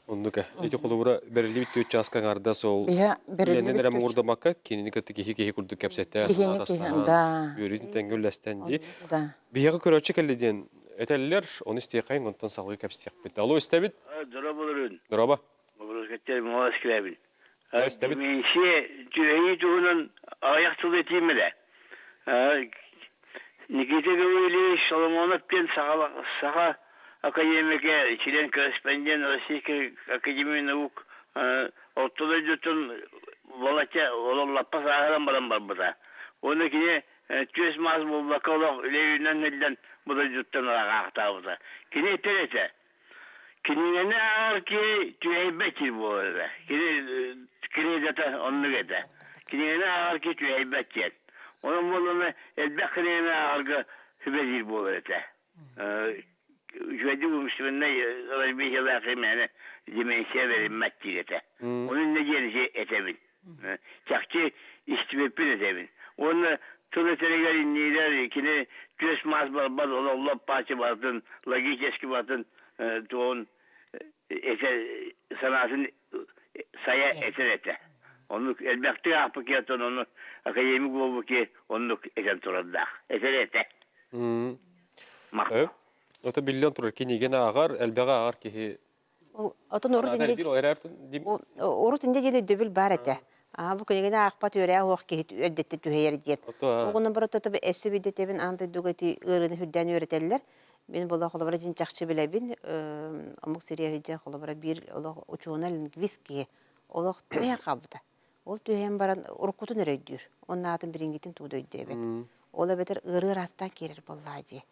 Оннук э. Ити холобура бэриллибит түөрт чааска аҥаардас ол Биһэ үлэнэн бэриллибит эрэ түөрт муҥурдаммакка кинини кытта киһи киһи курдук кэпсэтэ, киһини киһи да үөрүүтүн тэҥҥэ үллэстэн дии. Да. Биһиэхэ көрөөччү кэллэ диэн этэллэр, ону истиэхэйин, онтон салгыы кэпсиэхпит. Алло, истэбит? Дорооболорун. Дорообо. Бобурускаттар Моос килэбин. Истэбит. Деменция түһэйии туһунан аҕыйах тыл этиим элэ. Никита Гаврильевич Соломонов диэн саха академика, член-корреспондент Российской академии наук орто дойдутун балачча ололлаппа сааһыран баран барбыта. Уонна кини түөс маас буолбакка олох үлэ үүнэн иһиллэн бу дойдуттан ыраахтаабыта. Кини этэр этэ, кинигэни ааҕар киһи түөһэйбэт киһи буолар этэ. Кини кредота оннук этэ. Кинигэни ааҕар киһи түөһэйбэт диэн. Онон буоллаҕына элбэх кинигэни ааҕарга сүбэлиир буолар этэ. Үчүгэйдик умственнай развитиелаах мээнэ деменция бэриммэт диир этэ. Ону иннэ диэн этэбин. Чахчы истибиппин этэбин. Уонна тыл этэригэр инниилэр кини түөс маас барбат ололлоп паачы барытын логически барытын туон этэ санаатын сайа этэр этэ. Оннук элбэхтик аахпыт киһи ону академик буолбут киһи оннук этэн турардаах. Этэр этэ. Махтал. Ото биллэн турар кинигэни ааҕар, элбэҕи ааҕар киһи Отон урут инде урут инде диэн өйдөбүл баар этэ. Аа бу кинигэни аахпат үөрээ уох киһи эрдэттэн түһэйэр диэн. Оҕуна барыта өссө биирдэ аан дойдуга ити ыарыыны үрдээн үөрэтэллэр. Мин була холобура дьин чахчы билэбин. Омук сириэр дьэ холобура биир олох учуонай лингвист киһи олох түһэн хаалбыта. Ол түһэн баран уруккутун эрэ өйдүүр. Уонна аатын билиҥҥитин тугу да өйдөөбөт. Ол эбэтэр ыарыы араастаан киирэр буоллаҕа дии.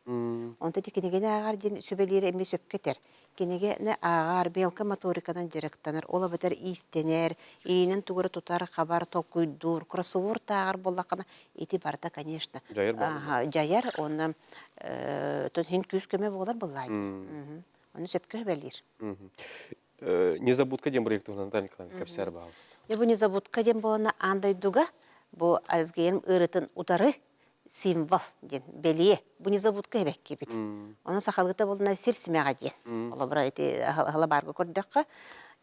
Онто ити кинигэни ааҕар диэн сүбэлиирэ эмиэ сөпкө этэр. Кинигэни ааҕар, мелко моториканан дьарыктанар, ол эбэтэр иистэнэр, иинэн тугу эрэ тутар, хабар, толкуйдуур, кроссворд ааҕар буоллаххына, ити барыта, конечно, Дьайар буолла. дьайар уонна иһин күүс-көмө буолар буоллаҕа дии. Ону сөпкө сүбэлиир. Незабудка диэн проект туһунан Наталья Николаевна кэпсээр баҕалыста. Дьэ бу Незабудка диэн буолана аан дойдуга бу Альцгейм ыарытын утары символ диэн бэлиэ. Бу незабудка эбэккибит. Онон сахалыыта буолна сир симэҕэ диэн. Холобура ити халабаарга көрдөххө,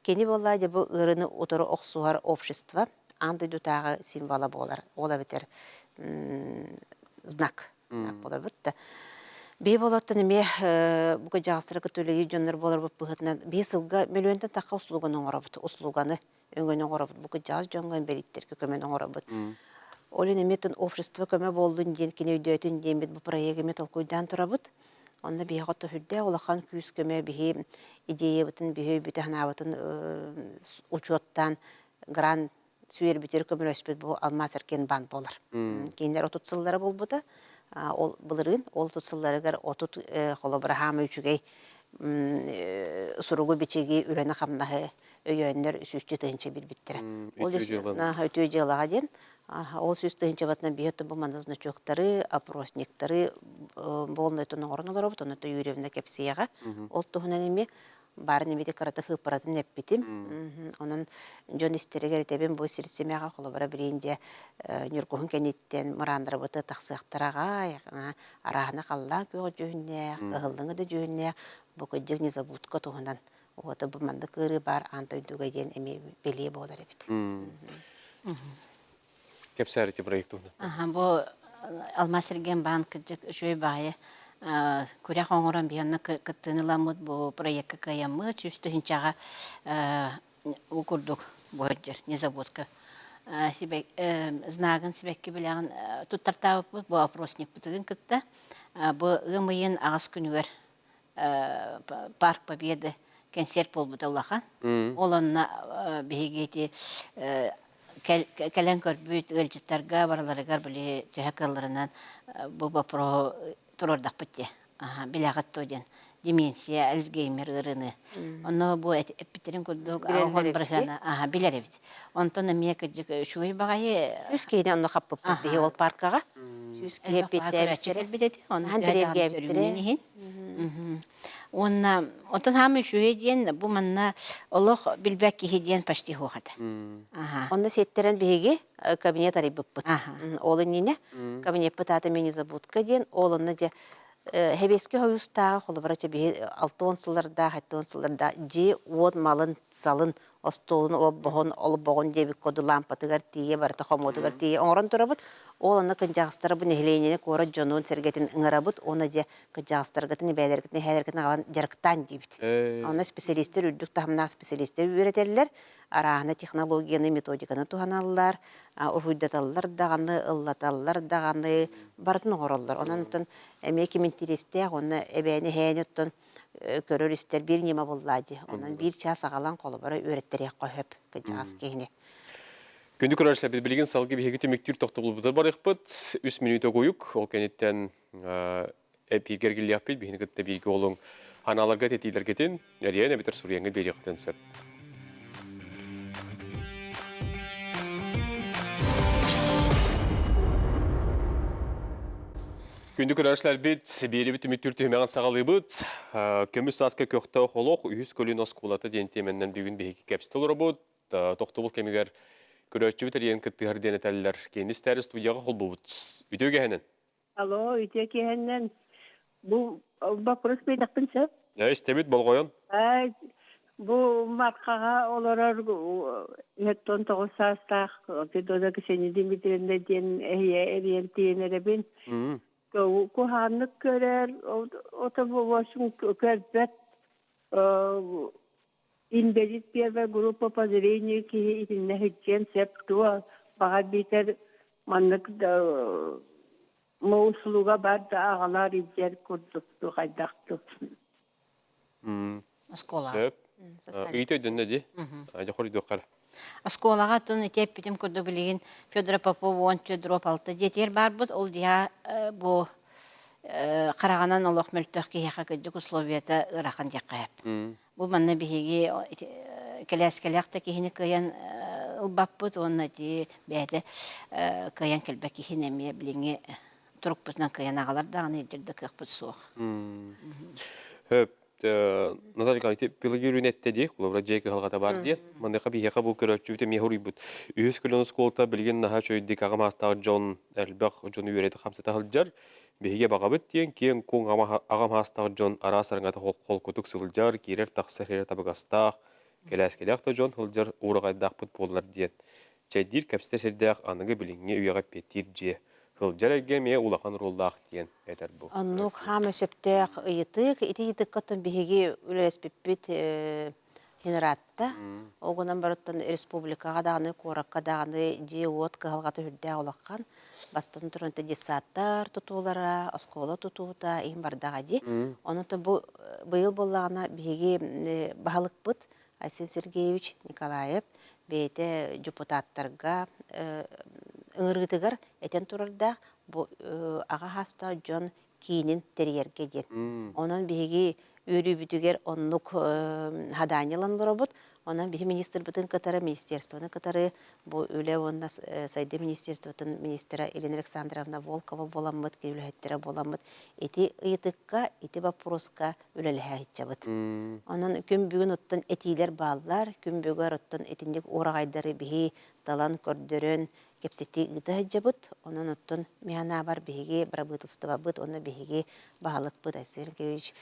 Кини буолла дьэ бу ыарыыны утары охсуһар общество аан дойдутааҕы символа буолар. Ол эбэтэр знак знак буоларбыт да. Биһи болоттон эмиэ бу кыдьаҕастары кытта үлэлиир дьоннор буоларбыт быһыытынан биһи сылга мөлүйүөнтэн тахха услуганы оҥоробут. Услуганы өҥөнү оҥоробут. Бу кыдьаҕас дьоҥҥо инбэлииттэргэ көмөнү оҥоробут. Ол иһин эмиэ общество көмө буоллун диэн кини өйдөөтүн диэммит бу проект эмиэ толкуйдаан турабыт. Онно биһиэхэ ото сүрдээх улахан күүс-көмө биһи идеябытын, биһи өйбүтэ-санаабытын учуоттаан грант сүүйэрбитигэр көмөлөспүт бу Алмаас эркин баан буолар. Кинилэр 30 сыллара буолбута. Ол былырыын ол 30 сылларыгар 30 холобура хаама үчүгэй суругу-бичиги, үлэни-хамнаһы өйөөннөр сүүстүү тыһыынча биэрбиттэрэ. Ол үтүө дьыалаҕа диэн ол 100 тыһыынчабатынан биһи бу манна значоктары, опросниктары буолнайтон оҥорон олоробут, онно Юрьевна кэпсиэҕэ. Ол туһунан эмиэ баарын эмиэ кырата хыыппаратын эппитим. Онон дьон истэригэр этэбин бу сир-симэҕэ холобура билин дьэ Ньургуһун кэнниттэн мырааннарыбыты тахсыахтараҕай, арааһына халлаан күөх дьүһүннээх, кыһыллыҥы да дьүһүннээх, бу кырдьык незабудка туһунан уота бу маннык ыарыы баар аан дойдуга диэн эмиэ бэлиэ буолар эбит. Кэпсээрити проект туһунан. Аха, бу Алмаас Эргиэн кырдьык үчүгэй баайы күрэх оҥорон биһиэннэ кыттыыны ыламмыт бу проекка кыайаммыт 100 тыһыынчаҕа уу курдук буһардыр незабудка знагын сибэкки билэҕин туттартаабыппыт бу опросникпытыгын кытта бу ыам ыйын аҕыс күнүгэр Парк Победы концерт буолбута улахан. Ол онно биһиги ити кэлэн көрбүт ыалдьыттарга барыларыгар били төһө кыалларынан бу боппуруоһу туруордахпыт дии. Билэҕит дуо диэн деменция, Альцгеймер ыарыыны. Онно бу эппиттэрин курдук аҕыс бырыһыана билэр эбит. Онтон эмиэ кырдьык үчүгэй баҕайы 100 киһини онно хаппыппыт биһи ол паркаҕа. 100 киһи эппиэттээбиттэрэ. Эбит эти. Онно Ахан тириэргээбиттэрэ. Уонна онтон хаама үчүгэй диэн бу манна олох билбэт киһи диэн почти суох этэ. Онно сиэттэрэн биһиги кабинет арыйбыппыт. Ол иннинэ кабинеппыт аата мини-забудка диэн, ол онно дьэ Хэбиэски хойуустааҕы холобура чэ биһи 60 сыллардаах, 70 сыллардаах дьиэ уот малын, салын, остуолун, олбоһун, олбоҕун диэбит курдук лаампатыгар тиийэ барыта хомуотугар тиийэ оҥорон турабыт. Ол онно кындьаҕастара бу нэһилиэнньэни куорат дьонун сэргэтин ыҥырабыт уонна дьэ кырдьаҕастаргытын, эбээлэргитин, эһээлэргитин аҕалан дьарыктаан диибит. Онно специалистэр үрдүк таһымнаах специалистэр үөрэтэллэр, арааһына технологияны, методиканы туһаналлар, уруһуйдаталлар даҕаны, ыллаталлар даҕаны, барытын оҥороллор. Онон оттон эмиэ ким интэриэстээх уонна эбээни, эһээни оттон көрөр-истэр биир ньыма буллаа дии. Онон биир чаас аҕалан холобура үөрэттэриэххэ сөп кырдьаҕас киһини. Күндү көрөөччүлэр, билигин салгыы биһиги түмүктүүр тохтобулбутугар барыахпыт. 3 мүнүүтэ угуйук. Ол кэнниттэн эпииргэ эргиллиэхпит. Биһини кытта бииргэ олуҥ аналарга этиилэргитин эрийэн эбэтэр суруйаҥҥа биэриэххитин сөп. Күндү көрөөччүлэрбит, биэрибит түмүктүүр түһүмэҕин саҕалыыбыт. Көмүс сааска көхтөөх олох үһүс көлүөн оскуолата диэн тиэмэннэн бүгүн биһиги кэпсэтэ олоробут. Тохтобул кэмигэр көрөөччүбүт эрийэн кыттыһар диэн этэллэр. Киэни истээри студияҕа холбуубут. Үтүө киэһэнэн. Алло, үтүө киэһэннэн. Бу вопрос биэдэхпин сөп? Истэбит болҕойон. Бу Мархаҕа олорор 19 саастаах Федора Ксения Дмитриевна диэн эһиэ эрийэн тиийэн эрэбин. Куһааннык көрөр, ото буолуосун көрбөт инбэлиит первой группа по зрению киһи итиннэ сылдьыан сөп дуо? Баҕар биитэр маннык да услуга бар да аҕалар илдьэр курдук дуу хайдах дуу? Оскуола. Сөп. Ыйыта өйдөннө дии. Дьэ хоруйдуохха. Оскуолаҕа тун ити эппитим курдук билигин Федор Попов 14/6 дьиэтигэр баарбыт. Ол дьиэ бу хараҕынан олох мөлтөх киһиэхэ кырдьык условията ыарахан диэххэ сөп. Бу манна биһиги кэлээскэлээх да киһини кыайан ылбаппыт уонна ити бэйэтэ кыайан кэлбэт киһини эмиэ билиҥҥи турукпутунан кыайан аҕалар даҕаны илдьир да кыахпыт суох. Хөп, Наталья Николаевна, Пелагея эттэ дии, холобура дьиэ кыһалҕата баар диэн. Маныаха биһиэхэ бу көрөөччүбүт эмиэ хоруйбут. Үһүс көлүөн оскуолата билигин наһаа үчүгэйдик аҕам саастаах дьон элбэх дьону үөрэтэ хамсата сылдьар. Биһиги баҕабыт диэн киэҥ-куоҥ аҕам саастаах дьон араас араҥата холкутук сылдьар, киирэр-тахсар эрэ табыгастаах. Кэлээскэлээх да дьон сылдьар уураҕайдаахпыт буоллар диэн. Чэйдиир кэпсэтэр сирдээх аныгы билиҥҥи үйэҕэ эппиэттиир дьиэ. Сылдьар эйгэ эмиэ улахан оруоллаах диэн этэр бу. Оннук хаама сөптөөх ыйытык. Ити ыйытыкка оттон биһиги үлэлэспиппит Хинратта. Ол гынан барыттан республикаҕа даҕаны, куоракка даҕаны дьиэ-уот кыһалҕата үрдээх улахан. Бастатан туран детсадтар тутуулара, оскуола тутуута иһин бардаҕа дии. Онон бу быйыл буоллаҕына биһиги баһылыкпыт Айсен Сергеевич Николаев бэйэтэ депутаттарга ыҥырыытыгар этэн турардаах бу аҕа хаастаах дьон киинин тэрийэргэ диэн. Онон биһиги үөрүүбүтүгэр оннук хадаанньа ылан олоробут. Онон биһи министрбытын кытары, министерствоны кытары бу үлэ уонна сайдыы министерствотын министрэ Елена Александровна Волкова буоламмыт, кини үлэһиттэрэ буоламмыт ити ыйытыкка, ити боппуруоска үлэлэһэ сылдьабыт. Онон күн бүгүн оттон этиилэр бааллар, күн бүгүн оттон итинник уораҕайдары биһи талан көрдөрөн кэпсэтии ыыта сылдьабыт. Онон оттон мин санаабар биһиги бырабыыталыстыбабыт уонна биһиги баһылыкпыт Айсен Сергеевич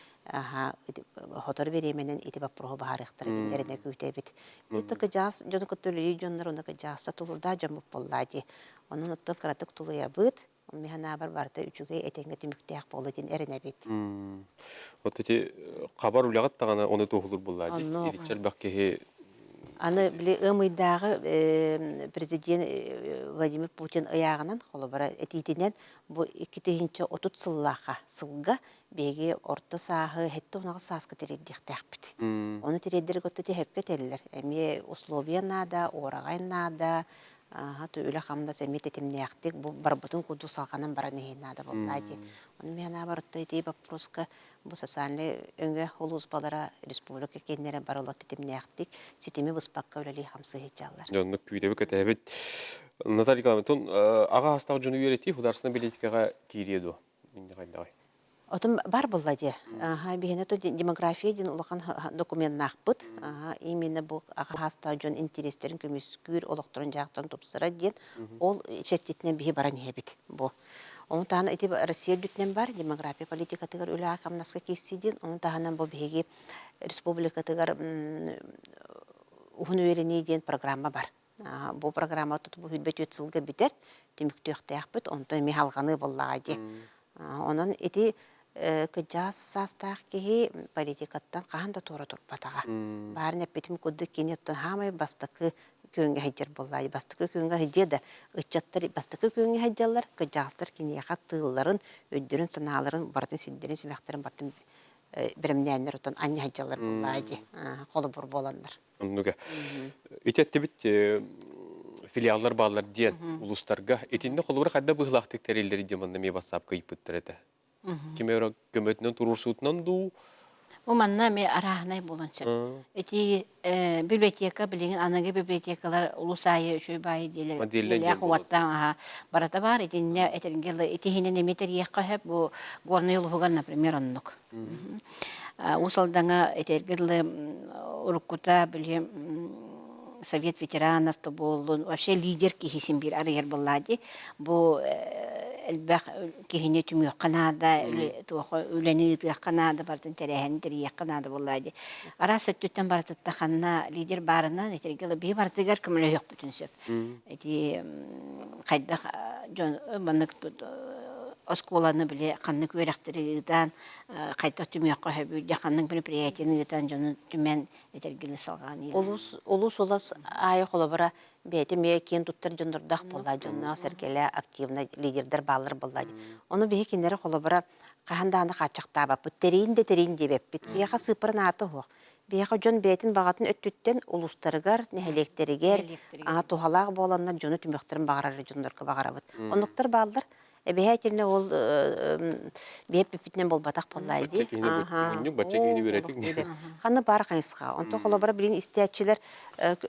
сотору бириэмэнэн ити боппуруоһу быһаарыахтара диэн эрэнэ күүтэбит. Биир кыдьаас дьону кытта үлэлиир дьоннор уонна кыдьаасса тулуурдаах дьоммут буоллаа дии. Онон оттон кыратык тулуйабыт. Мин санаабар барыта үчүгэй этэҥҥэ түмүктээх буолуо диэн эрэнэбит. Вот эти хабар үлэҕит даҕаны ону туоһулуур буоллаа дии. Итиччэ элбэх киһи Аны били ыам ыйдааҕы президент Владимир Путин ыйааҕынан, холобура этиитинэн, бу 2030 сыллаахха сылга биһиги орто сааһы 78 сааска тириэрдиэхтээхпит. Ону тириэрдэргэ отто тиһэпкэ этэллэр. Эмиэ условия наада, уораҕай наада, үлэ-хамнас эмиэ тэтимнээхтик бу барбытын курдук салҕанан баран иһин наада буоллаа дии. Ону мин санаабар отто ити боппуруоска бу социальнай өҥө улуусбалара республика кииннэрэ барыла тэтимнээхтик ситими быспакка үлэлии-хамсыы сылдьаллар. Дьоннук күүтэбит кэтэһэбит. Наталья Николаевна, тун аҕа астаах дьону үөрэтии художественнай политикаҕа киириэ дуо? Инде хайдаҕай? Отун бар буолла дии. Биһиэнэ то демография диэн улахан докуменнаахпыт. Именно бу аҕа хаастаах дьон интэриэстэрин көмүскүүр, олохторун-дьаһахтарын тупсарар диэн ол чэрчитинэн биһи баран иһэбит бу. Ону таһынан ити Россия үрдүтүнэн бар демография политикатыгар үлэҕэ-хамнаска киирсии диэн, ону таһынан бу биһиги республикатыгар уһун үөрэнии диэн программа бар. Бу программа бу 24 сылга бүтэр, түмүктүөхтээхпит, онтон эмиэ халҕаныы буоллаҕа дии. Онон ити кыдьаас саастаах киһи политикаттан хаһан да туора турбатаҕа. Баарын эппитим курдук кини оттон хаамай бастакы күөҥҥэ сылдьар буоллаҕа. Бастакы күөҥҥэ сылдьыа да, ыччаттар бастакы күөҥҥэ сылдьаллар, кырдьаҕастар киниэхэ тыылларын, өйдөрүн-санааларын барытын сирдэрин, симэхтэрин барытын бэлэмнээннэр оттон анньа сылдьаллар буоллаҕа дии, холобур буоланнар. Оннуга. Ити эттибит филиаллар бааллар диэн улуустарга. Итиннэ холобура хайда быһыылаахтык тэриллэрий диэн манна эмиэ ватсапка ыйыппыттар этэ. Ким эрэ көмөтүнэн туруорсуутунан дуу? Бу манна эмиэ арааһынай буолуон сөп. Ити библиотека билигин аныгы библиотекалар улус аайы үчүгэй баайы диэлэр диэлээх уоттаах аха барыта баар. Итиннэ этэргэ дылы ити иһинэн эмиэ тэрийиэххэ сөп. Бу Горнай улууһугар, например, оннук. Уус Алдаҥа этэргэ дылы уруккута били совет ветеранов да буоллун, вообще лидер киһи син биир арыйар буоллаа дии. Бу элбэх киһини түмүөххэ наада, туохха үлэни ыытыахха наада, барытын тэрээһини тэрийиэххэ наада буоллаа дии. Араас өттүттэн барытытта ханна лидер баарынан этэргэ дылы биһи барытыгар көмөлөһүөхпүтүн сөп. Ити хайдах дьон маннык оскуоланы били ханнык үөрэхтэри ыытан хайдах түмүөххэ сөбүй, ханнык мероприятиены ыытан дьону түмэн этэргили салҕаан Улус улус улас аайы холобура бэйэтэ эмиэ киэн туттар дьоннордоох буолла дьонноох сэргэлээх активнай лидердэр бааллар буолла ону биһи кинилэри холобура хаһан даҕаны хааччахтаабаппыт тэрийин да тэрийин диэбэппит биһиэхэ сыыппарын аата суох биһиэхэ дьон бэйэтин баҕатын өттүттэн улуустарыгар нэһилиэктэригэр туһалаах буоланнар дьону түмүөхтэрин баҕарар дьоннорго баҕарабыт оннуктар бааллар Эбэһээтинэ ол биэппиппитинэн буолбатах буоллаа дии. Бачча киһини үөрэтик. Ханна баар хайысха. Онтон холобура билин истээччилэр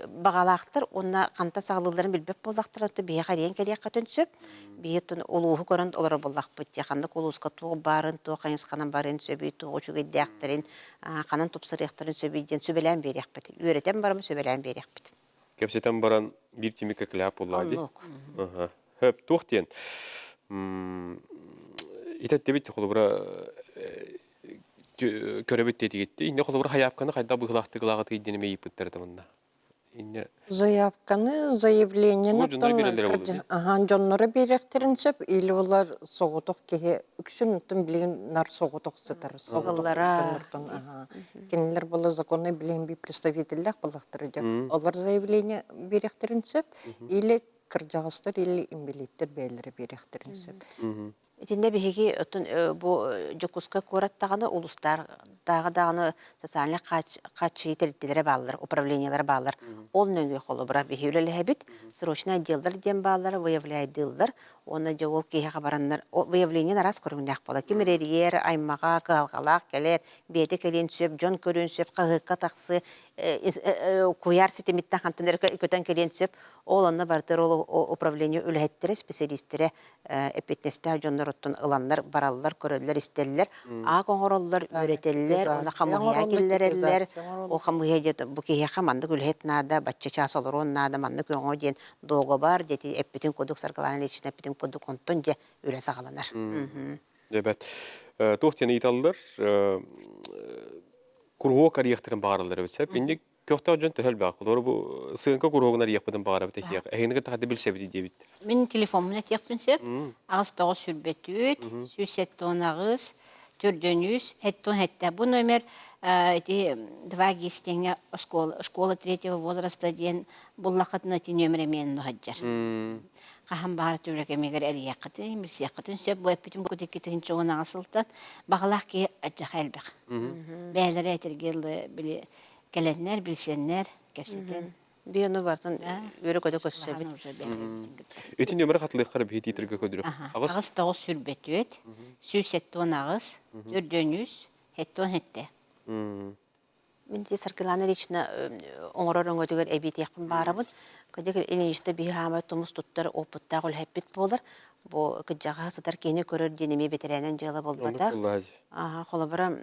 баҕалаахтар уонна хантан саҕалыылларын билбэт буоллахтара, онтон биһиэхэ эрийэн кэлиэххитин сөп. Биһи улууһу көрөн олорор буоллахпыт дии. Ханнык улууска туох баарын, туох хайысханан барыан сөбүй, туох үчүгэйдээхтэрин, ханан тупсарыахтарын сөбүй диэн сүбэлээн биэриэхпит. Үөрэтэн баран сүбэлээн биэриэхпит. Кэпсэтэн баран биир тимиккэ кляп буоллаа дии. Хөп туох диэн итеттибит холобура. Көрөбүт диэтигитти. Инне холобур хайаапканы хайдах быһыылаахтык ылаҕытый диэн эмиэ ыйыппыттар этэ манна. Инне Заявканы, заявлениени Тугу дьонноро оттон биэрэллэрэ буолуо дии. аһаан дьонноро биэриэхтэрин сөп или олар соҕотох киһи үксүн оттон билигин нар соҕотох сытар соҕотох Ыаллара дьоннортон аһаа кинилэр була законный билигин би представителлээх буоллахтара дьэ олор заявление биэриэхтэрин сөп или кырдьаҕастар или инбэлииттэр бэйэлэрэ биэриэхтэрин сөп. Итиннэ биһиги оттон бу Дьокуускай куорат даҕаны, улуустааҕы даҕаны социальнай хааччыйыы тэрилтэлэрэ бааллар, управлениелара бааллар. Ол нөҥүө холобура биһи үлэлэһэбит, срочный отделлар диэн бааллар, выявляйдыыллар. Уонна дьэ ол киһиэхэ бараннар, выявление араас көрүҥнээх буолар. Ким эрэрийэр, аймаҕа, кыһалҕалаах кэлэр, бэйэтэ кэлиэн сөп, дьон көрүөн сөп, хаһыакка тахсыы, куйаар ситимиттэн хантан эрэ көтөн кэлиэн сөп. Ол онно барытыгар ол управление үлэһиттэрэ, специалистэрэ эппиэтинэстээх дьоннор оттон ыланнар бараллар, көрөллөр-истэллэр, аак оҥороллор, үөрэтэллэр, уонна хамыыһыйа киллэрэллэр. Ол хамыыһыйа дьэ бу киһиэхэ маннык үлэһит наада, бачча чаас олоруон наада, маннык өҥө диэн дуогабар диэти эппитин курдук Саргылаана Ильична эппитин курдук онтон дьэ үлэ саҕаланар. Эбэт. Туох диэн ыйыталлар? Куруһуок арыйыахтарын баҕараллар эбит сөп. Инник Көхтөөх дьон төһө элбэх? Олору бу сыыҥка куруһуогун арыйыахпытын баҕарабыт эһиэхэ. Эһигини кытта хата билсэбит диэбит. Мин телефоммун этиэхпин сөп. Аҕыс тоҕус сүүрбэтүүт, 178, төрдөнүүс, хэттон хэттэ. Бу номер ити два гистиҥҥэ оскуола, школа третьего возраста диэн буллаххытына ити номер эмиэ онно сылдьар. Хаһан баҕар түбүрэ кэмигэр эрийиэххитин, билсиэххитин сөп. Бу эппитим бу иккитин чугун аҕыс сылтан баҕалаах киһи адьаха элбэх. Бэйэлэрэ этэргэ дылы били кэлэннэр, билсэннэр, кэпсэтэн. Би ону бартын үөрэ-көтө көрсөбүт. Ити нөмөрө хатылыаххара биһи титргэ көдүрү. Аҕыс тоҕус сүрбэтүөт, 178, төрдөнүс, хэттон хэттэ. Мин ти Саргылана Ильична оҥорор өҥөтүгэр эбиитиэхпин баарабын. Кыдьык Ильинична биһи хаамай тумус туттар опыттаах үлэһиппит буолар. Бу кыдьаҕаһа сытар киһини көрөр диэн эмиэ бэтэрээнэн дьыала буолбатах. Холобура,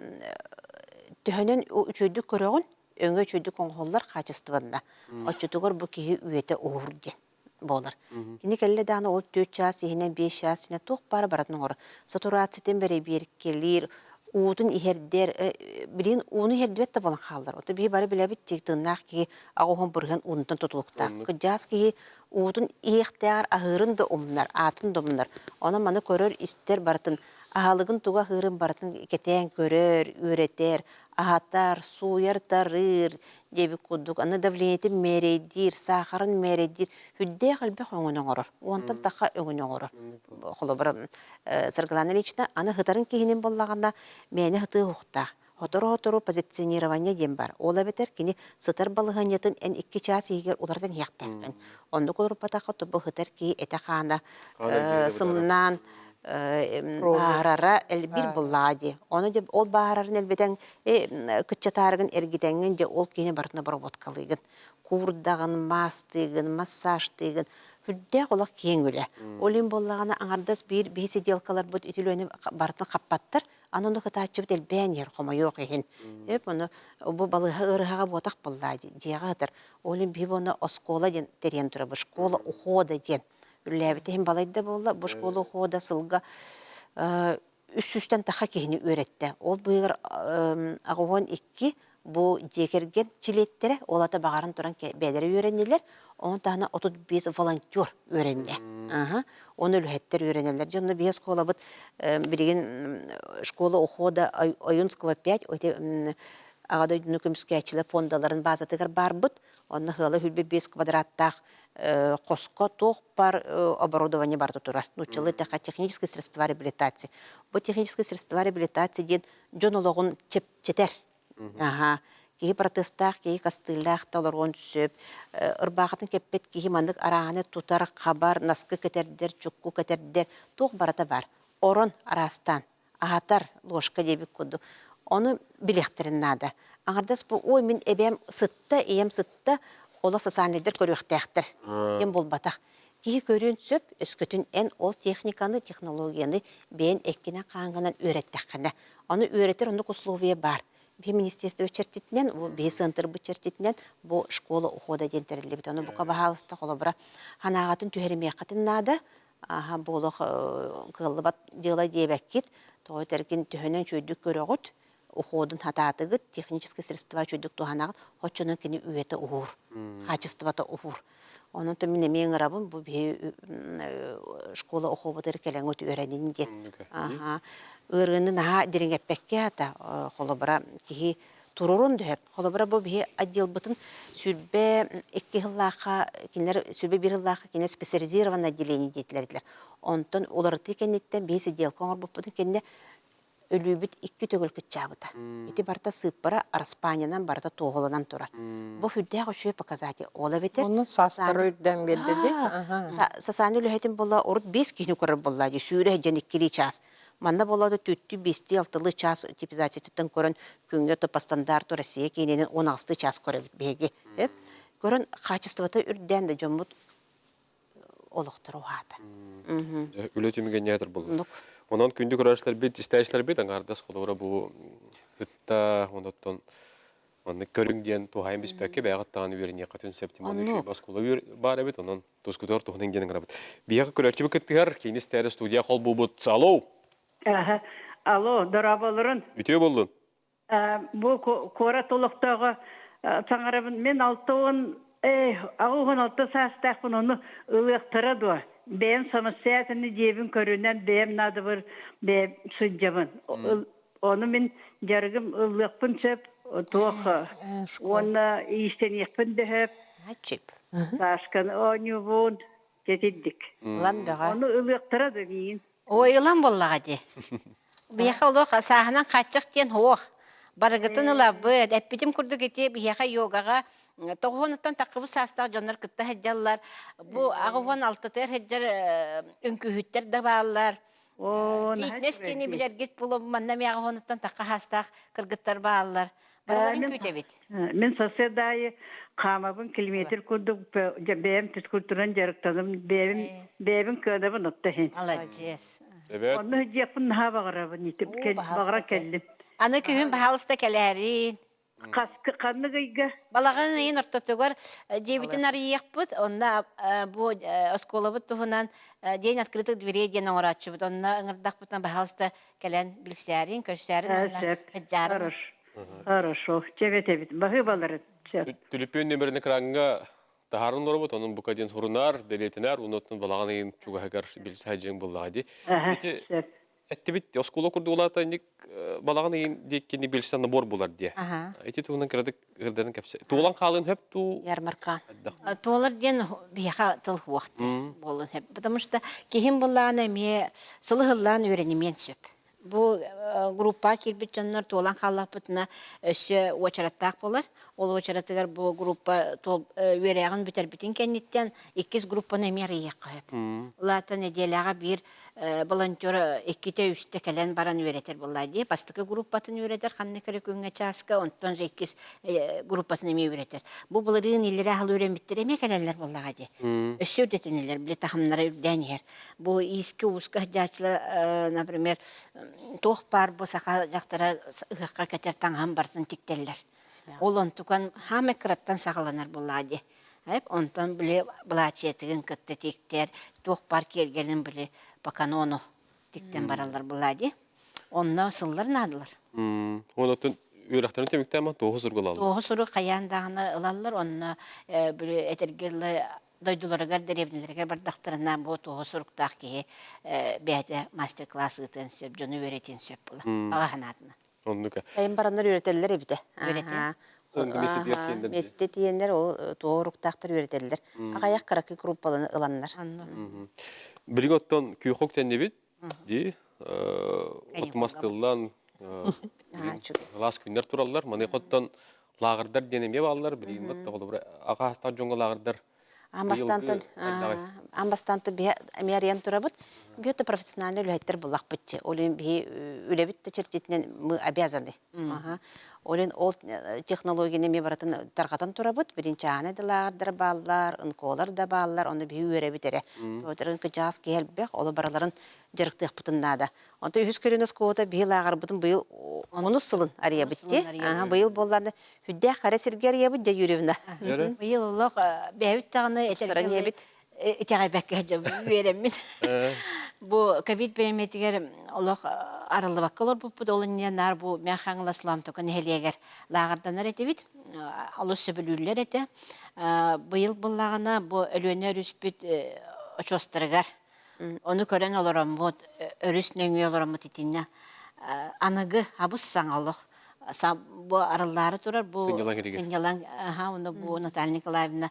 төһөнөн үчүгэйдик көрөҕүн, өҥө үчүгэйдик оҥоһуллар хаачыстыбанна. Оччотугар бу киһи үйэтэ уһуур диэн буолар. Кини кэллэ даҕаны ол 4 чаас иһинэн, 5 чаас иһинэн туох баара барытын оҥорор. Сатурациятын бэрэбиэркэлиир, уутун иһэрдэр, билигин ууну иһэрдибэт да буолан хааллар. Ото биһи бары билэбит тыыннаах киһи аҕыс бырыһыан уунтан тутулуктаах. Кырдьаҕас киһи уутун иһиэхтээҕэр аһыырын да умнар, аатын да умнар. Онон маны көрөр, истэр барытын аһылыгын тугу аһыырын барытын кэтээн көрөр, үөрэтэр, аһатар, сууйар-тарыыр диэбит курдук аны давлениетын мээрэйдиир, саахарын мээрэйдиир сүрдээх элбэх өҥөнү оҥорор. Уонтан тахха өҥөнү оҥорор. Холобура, Саргылана Ильична аны сытарын киһинин буоллаҕына мээнэ сытыы уһуктаах. Сотору-сотору позиционирование диэн бар. Ол эбэтэр кини сытар балаһыанньатын эн 2 чаас иһигэр уларытан иһиэхтээххин. Оннук уларыппатахха тобу сытар киһи этэ-хаана сымнаан бааһырара элбиир буоллаҕа дии. Ону дьэ ол бааһырарын элбэтэн кыччатаарыгын эргитэҥҥин дьэ ол киһини барытын обработкалыыгын. Куурдаҕын, маастыыгын, массажтыыгын. Сүрдээх олох киэҥ үлэ. Ол иһин буоллаҕына аҥардас биир биһи сиделкаларбыт ити үлэни барытын хаппаттар. Аны ону кытааччыбыт элбээн иһэр, хомойуох иһин. Эп ону бу балыыһа ыарыһаҕа буотах буоллаа дии, дьиэҕэ сытар. Ол иһин биһи буона оскуола диэн тэрийэн турабыт, школа ухода диэн. Үлэлээбит иһин балайда буолла, бу школа ухода сылга үс сүүстэн таха киһини үөрэттэ. Ол быыһыгар 82 бу дьиэ кэргэн чилиэттэрэ, ол ата баҕаран туран бэйэлэрэ үөрэннилэр, ону таһынан 35 волонтер үөрэннэ. Аха. Оны үлэһиттэр үөрэнэллэр. Дьэ, онно биһи оскуолабыт билигин школа ухода Ойунского 5 эти Аҕа дойдуну көмүскээччилэр фондаларын базатыгар баарбыт. Онно ыала 25 квадраттаах хоско туох бар оборудование барыта турар. Нууччалыы эттэххэ технические средства реабилитации. Бу технические средства реабилитации диэн дьон олоҕун чэпчэтэр. Аха. Киһи протезтаах, киһи кастыылаах да олоруон сөп. Ырбаахытын кэппит киһи маннык арааһаны тутар, хабар, наскы кэтэрдэр, чукку кэтэрдэр, туох барыта бар. Орон араастаан аһатар ложка диэбит курдук. Ону билиэхтэрин наада. Аҥардас бу ой мин эбээм сытта, ийэм сытта, олох социальнайдар көрүөхтээхтэр диэн буолбатах. Киһи көрүөн сөп, өскөтүн эн ол техниканы, технологияны бэйэн эккинэн-хааҥҥынан үөрэттэххинэ. Ону үөрэтэр оннук условия баар. Биһи министерство чэрчитинэн, бу биһи сыантырбыт чэрчитинэн бу школа ухода диэн тэриллибит. Ону бука баһаалыста холобура ханаҕатын түһэримиэххитин наада. Аха бу олох кыаллыбат дьыала диэбэккит. Тоҕо этэргин төһөнөн үчүгэйдик көрөҕүт. уходун хатаатыгыт, техническэй средства үчүгдүк туһанаҕыт, оччонон кини үйэтэ уһуур, хаачыстыбата уһуур. Онон то мин эмиэ ыҥырабын, бу биһи школа охуобутугар кэлэҥҥит үөрэнин диэн. Аха. Ыарыыны наһаа дириҥэппэккэ ата, холобура, киһи турурун дөһөп. Холобура, бу биһи отделбытын 22 сыллаахха кинилэр 21 сыллаахха кинилэр специализированное отделение диэтилэр. Онтон уларытыы кэнниттэн биһи сиделка оҥорбуппутун кэннэ өлүүбүт икки төгүл кыччаабыта. Ити барыта сыыппара араспаанньанан барыта туоһуланан турар. Бу сүрдээх үчүгэй показатель. Ол эбэтэр Онно саастары үрдээн биэрдэ дии. Сасааны үлэһитин буолла урут биэс киһини көрөр буолла дии сүүрэ сылдьан иккилии чаас. Манна буолла түттүү биэстии алтылыы чаас типизациятыттан көрөн күҥҥэ то по стандарту Россия киининэн 16 чаас көрөбүт биһиги. Көрөн хаачыстыбата үрдээн да дьоммут олохторо уһаата. Үлэ түмүгэ ньээтэр буолла. Онон күндү көрөөччүлэрбит, истээччилэрбит аҥаардас холобура бу ытта онуттан маннык көрүҥ диэн туһаайан биспэккэ бэйэҕит даҕаны үөрэниэххитин сөп Тимон үчүгэй оскуола баар эбит онон тускутугар туһунан диэн ыҥырабыт. Биһиэхэ көрөөччүбүт кыттыһар киин истээри студия холбуубут. Алло! Алло, дорооболорун. Үтүө буоллун. Бу куорат олохтооҕо саҥарабын. Мин 60 86 саастаахпын, ону ылыахтара дуо? Бэйэм самостоятельно дьиэбин көрүнэн, бэйэм наадабар бэйэм сылдьабын. Ону мин дьарыгым ыллыахпын сөп, туох уонна иистэниэхпин да сөп. Саасканы оонньуубун, тэтирдик. Ылан бөҕө. Ону ылыахтара да миигин. Ой, ылан буоллаҕа дии. Биһиэхэ олох сааһынан хааччах диэн суох. Барыгытын ылабыт. Эппитим курдук ити биһиэхэ йогаҕа тоҕуһунуттан таххыбыт саастаах дьоннор кытта сылдьаллар. Бу 86-тыгар сылдьар үҥкүүһүттэр да бааллар. Фитнес диэни билэргит булум манна эмиэ аҕыһуонуттан тахха саастаах кыргыттар бааллар. Барыларын күүтэбит. Мин сарсыарда аайы хаамабын километр курдук бэйэм физкультуранан дьарыктаным, бэйэбин бэйэбин кыанабын отто иһин. Маладьыас. Онно сылдьыахпын наһаа баҕарабын, итип баҕара кэллим. Аны күһүн баһаалыста кэлээриин. Хаскы ханнык ыйга? Балаҕан ыйын ортотугар дьиэбитин арыйыахпыт, онно бу оскуолабыт туһунан День открытых дверей диэн оҥорооччубут. Онно ыҥырдахпытына, баһаалыста кэлэн билсээрин, көрсөөрүн уонна Сөп. сылдьаарын. Хорошо. Хорошо. Чэбэтэбит. Баһыыбаларын. Сөп. Түлүпүөн нөмерин экраҥҥа таһааран олоробут, онон бука диэн сурунаар, бэлиэтинээр, онуттан балаҕан ыйын чугаһыгар билсэ дьиҥ буллаҕа дии. Ити Сөп. эттибит оскуола курдук улаата инник балаҕан ыйын диэккини билсэн набор булар диэ. Ити туһунан кыратык ырдарын кэпсэ. Туолан хаалын хөп туу Ярмарка. Туолар диэн биһиэхэ тыл хуох буолун сөп. Потому что киһим буллаҕына эмиэ сылы сыллаан үөрэнимиэн сөп. Бу группаҕа киирбит дьоннор туолан хааллахпытына өссө уочараттаах буолар. Ол уочаратыгар бу группа үөрээҕин бүтэрбитин кэнниттэн иккис группаны эмиэ арыйыахха сөп. Улаата нэдиэлэҕэ биир волонтер иккитэ-үстэ кэлэн баран үөрэтэр буоллаа дии. Бастакы группатын үөрэтэр ханнык эрэ күҥҥэ чааска, онтон же иккис группатын эмиэ үөрэтэр. Бу былырыын иллэрээ сыл үөрэммиттэр эмиэ кэлэллэр буоллаҕа дии. Өссө үрдэтинэллэр, били таһымнара үрдээн иһэр. Бу иискэ-ууска сылдьааччылар, например, туох баар бу саха дьахтара ыһыахха кэтэр таҥаһын барытын тиктэллэр. Ол онтукан хаамай кыраттан саҕаланар буоллаҕа дии. Онтон били былаачыйатыгын кытта тиктэр, туох баар киэргэлин били по канону тиктэн бараллар буоллаа дии. Онно сыллар наадалар. Онотун үөрэхтэрин түмүктээн туоһу сурук ылаллар. Туоһу сурук хайаан даҕаны ылаллар, онно били этэргэ дылы дойдуларыгар, дэриэбинэлэригэр бардахтарына бу туоһу суруктаах киһи бэйэтэ мастер-класс ыытыан сөп, дьону үөрэтиэн сөп буолар. Аҕа санаатынан. Оннук. Сайын бараннар үөрэтэллэр эбитэ. Үөрэтэ. Миэстэ тиийэннэр ол туох уруктаахтар үөрэтэллэр. Аҕайах кыракый группаланы ыланнар. Билигин оттон күөх тэннибит дии отмастыллан лаас күннэр тураллар. Маны хоттон лааҕырдар диэн эмиэ бааллар. Билигин бат холобура аҕа астаах дьоҥҥо лааҕырдар Аан бастаантан биһи эмиэ арыйан турабыт. Биһи профессиональный үлэһиттэр буллахпыт. Ол иһин биһи үлэбит да чэрчитинэн мы обязаны. Ол иһин ол технологияны эмиэ барытын тарҕатан турабыт. Билин чааһынай да лааҕырдар бааллар, НКОлар да бааллар, ону биһи үөрэбит эрэ. Тоҕо кыдьаас киһи элбэх, олу барыларын дьарыктыахпытын наада. Онтон үһүс көлүөнэ оскуолата биһи лааҕырбытын быйыл онус сылын арыйабыт дии. Быйыл буоллааны Сүрдээх хара сиргэ арыйабыт дьэ Юрьевна. Быйыл олох бэйэбит даҕаны Тупсаран иһэбит. итэҕэйбэккэ сылдьабын үөрэммин. Бу ковид бириэмэтигэр олох арыллыбакка олорбуппут, ол иннинэ наар бу Мэҥэ Хаҥалас Лоомтука нэһилиэгэр лааҕырданар этибит. Олус сөбүлүүллэр этэ. Быйыл буллаҕына бу Өлүөнэ өрүспүт очуостарыгар ону көрөн олороммут, өрүс нөҥүө олороммут итиннэ аныгы абыс саҥа олох бу арыллаары турар бу сынньалаҥ аха ону бу Наталья Николаевна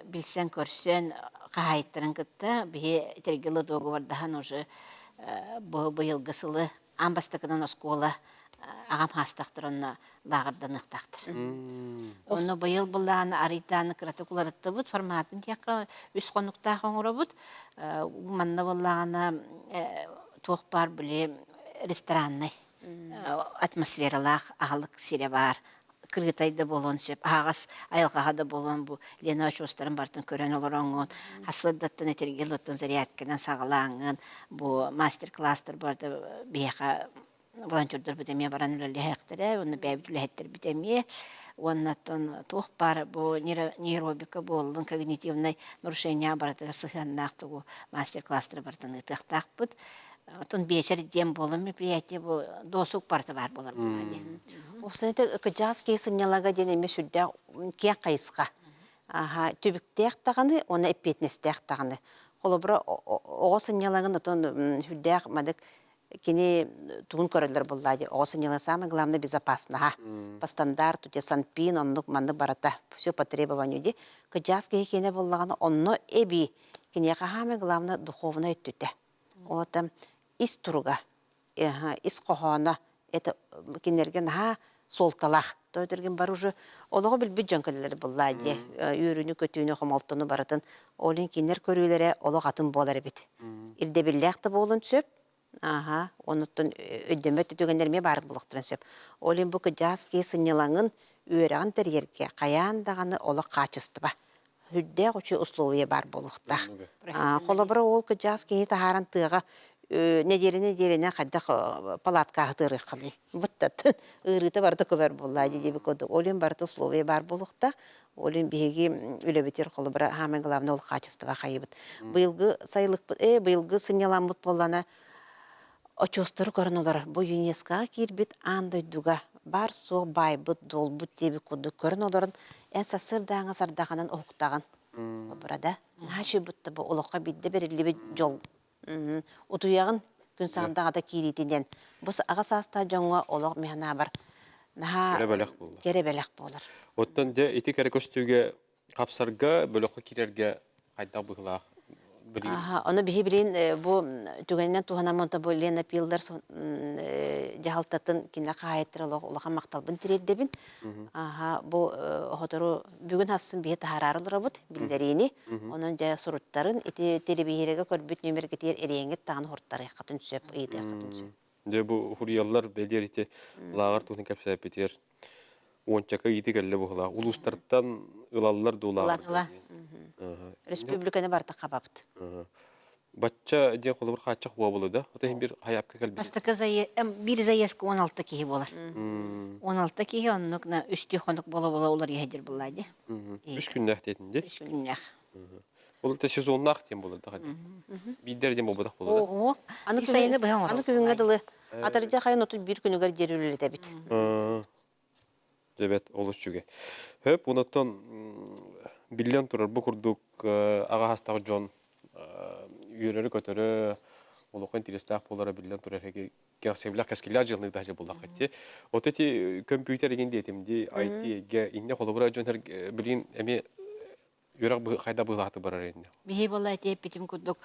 билсэн көрсөн хаһаайыттарын кытта биһи тергилы договордаһан уже бу быйылгы сылы аан бастакынан оскуола аҕам хаастахтар онно лааҕырданыахтаахтар. Онно быйыл былааны арыйдааны кыратык уларыттыбыт, форматын диэххэ үс хонуктаах оҥоробут. Манна буоллаҕына туох баар били рестораннай атмосфералаах аһылык сирэ баар кырыытай да буолуон сөп, аһаҕас айылҕаҕа да буолуон бу Лена очуостарын барытын көрөн олороҥҥун, сырдаттан этиргил оттон зарядканан саҕалааҥҥын, бу мастер-класстар барыта биһиэхэ волонтердарбыт эмиэ баран үлэлэһиэхтэрэ, уонна бэйэбит үлэһиттэрбит эмиэ. Уонна оттон туох баар бу нейробика буоллун, когнитивнай нарушение барытыгар сыһыаннаах тугу мастер-класстары барытын ыытыахтаахпыт. Оттон биэчэр диэн буолан мероприятие бу досуг барыта баар буолар буолла диэн. Уопсайынан кыдьаас киһи сынньалага диэн эмиэ сүрдээх киэҥ хайысха. Аха, түбүктээх даҕаны уонна эппиэтинэстээх даҕаны. Холобура, оҕо сынньалаҥын отон сүрдээх манык кини тугун көрөллөр буоллаа дии. Оҕо сынньалаҥа самое главное безопасноһа. По стандарту те санпин оннук маннык барата все по требованию дии. Кыдьаас киһи киэнэ буоллаҕына онно эбии киниэхэ самое главное духовнай өттүтэ. Ол это ис туруга, ис хоһооно это кинилэргэ наһаа суолталаах. Тоотөргүн бар уже олоҕу билбит дьон кэлэлэр буллаа дии. Үөрүүнү-көтүүнү, хомолтону барытын. Ол иһин кинилэр көрүүлэрэ олох атын буолар эбит. Ирдэбиллээх да буолуон сөп. Ааһа, онуттан өйдөммөт түгэннэр эмиэ баар буолуохтарын сөп. Ол иһин бу кыдьаас киһи сынньалаҥын, үөрэҕин тэрийэргэ хайаан даҕаны олох хаачыстыба үрдээх үчүгэй условия баар буолуохтаах. Холобура, ол кыдьаас киһи таһааран тыаҕа нэдиэлэ-нэдиэлэнэн хайдах палаткаҕа ытыарыаххыный? Быттатын ыарыыта барыта көбөр буоллаа дии диэбит курдук. Ол иһин барыта условия баар буолуохтаах. Ол иһин биһиги үлэбитигэр холобура самое главное ол качество хайыбыт. Быйылгы сайылыкпыт, быйылгы сынньаламмыт буоллана очуостары көрөн олорор. Бу ЮНЕСКО-ҕа киирбит аан дойдуга баар-суох баайбыт, дуолбут диэбит курдук көрөн олорон, эн сарсыардааҥы сардаҕанан уһуктаҕын. Холобура да, наһаа үчүгэй бу олоххо биирдэ бэриллибит дьол. Утуйаҕын күн саҕандаҕата киириитинэн. Бу аҕа саастаах дьоҥҥо олох мин санаабар наһаа Кэрэ бэлэх буолар. Кэрэ бэлэх буолар. Оттон дьэ ити кэрэ көстүүгэ хапсарга, бөлөххө киирэргэ хайдах быһыылаах билигин? Аха, ону биһи билин бу түгэнинэн туһанаммын бу Лена Пилдерс дьаһалтатын кинэ хаһаайыттара улахан махталбын тириэрдэбин. Аха, бу хотору бүгүн хассын биһи таһараары олоробут биллэриини. Онон дьэ суруттарын ити телевизорга көрбүт нүмергитигэр эриэҥҥит таҕаны хортарыаххытын сөп, ыйытыаххытын сөп. Дьэ бу хуруйаллар бэлиэр ити лааҕыр туһунан кэпсээппитигэр уончака ыйытыы кэллэ быһыылаах. Улуустартан ылаллар дуу лааҕырдар диэн. Республиканы барыта хабабыт. Бачча диэн холобур хааччах буолла да? Ото иһин бир хайаапка кэлбит. Бастакы биир заездка 16 киһи буолар. 16 киһи оннук на үстүү хонук буола-буола уларыйа сылдьар буолла дии. Үс күннээх диэтин дии. Үс күннээх. Ол это сезоннаах диэн буолар да Биирдэр диэн буолбатах буолар да. Оо, Аны сайыны быһа оҥорор. Аны күһүҥҥэ дылы атырдьах хайын 31 күнүгэр диэри үлэлэтэбит. Дьэбэт олус үчүгэй. Хөп, онуттан биллэн турар бу курдук аҕа саастаах дьон үөрэрэ-көтөрө олоххо интэриэстээх буолара биллэн турар кэрэхсэбиллээх кэскиллээх дьыаланы ыытааччы буоллахха ити. Вот эти көмпүүтэр игин диэтим дии, IT эйгэ иннэ холобура дьон билигин эмиэ үөрэх хайда быһыылаахтык барар иннэ. Биһи буолла ити эппитим курдук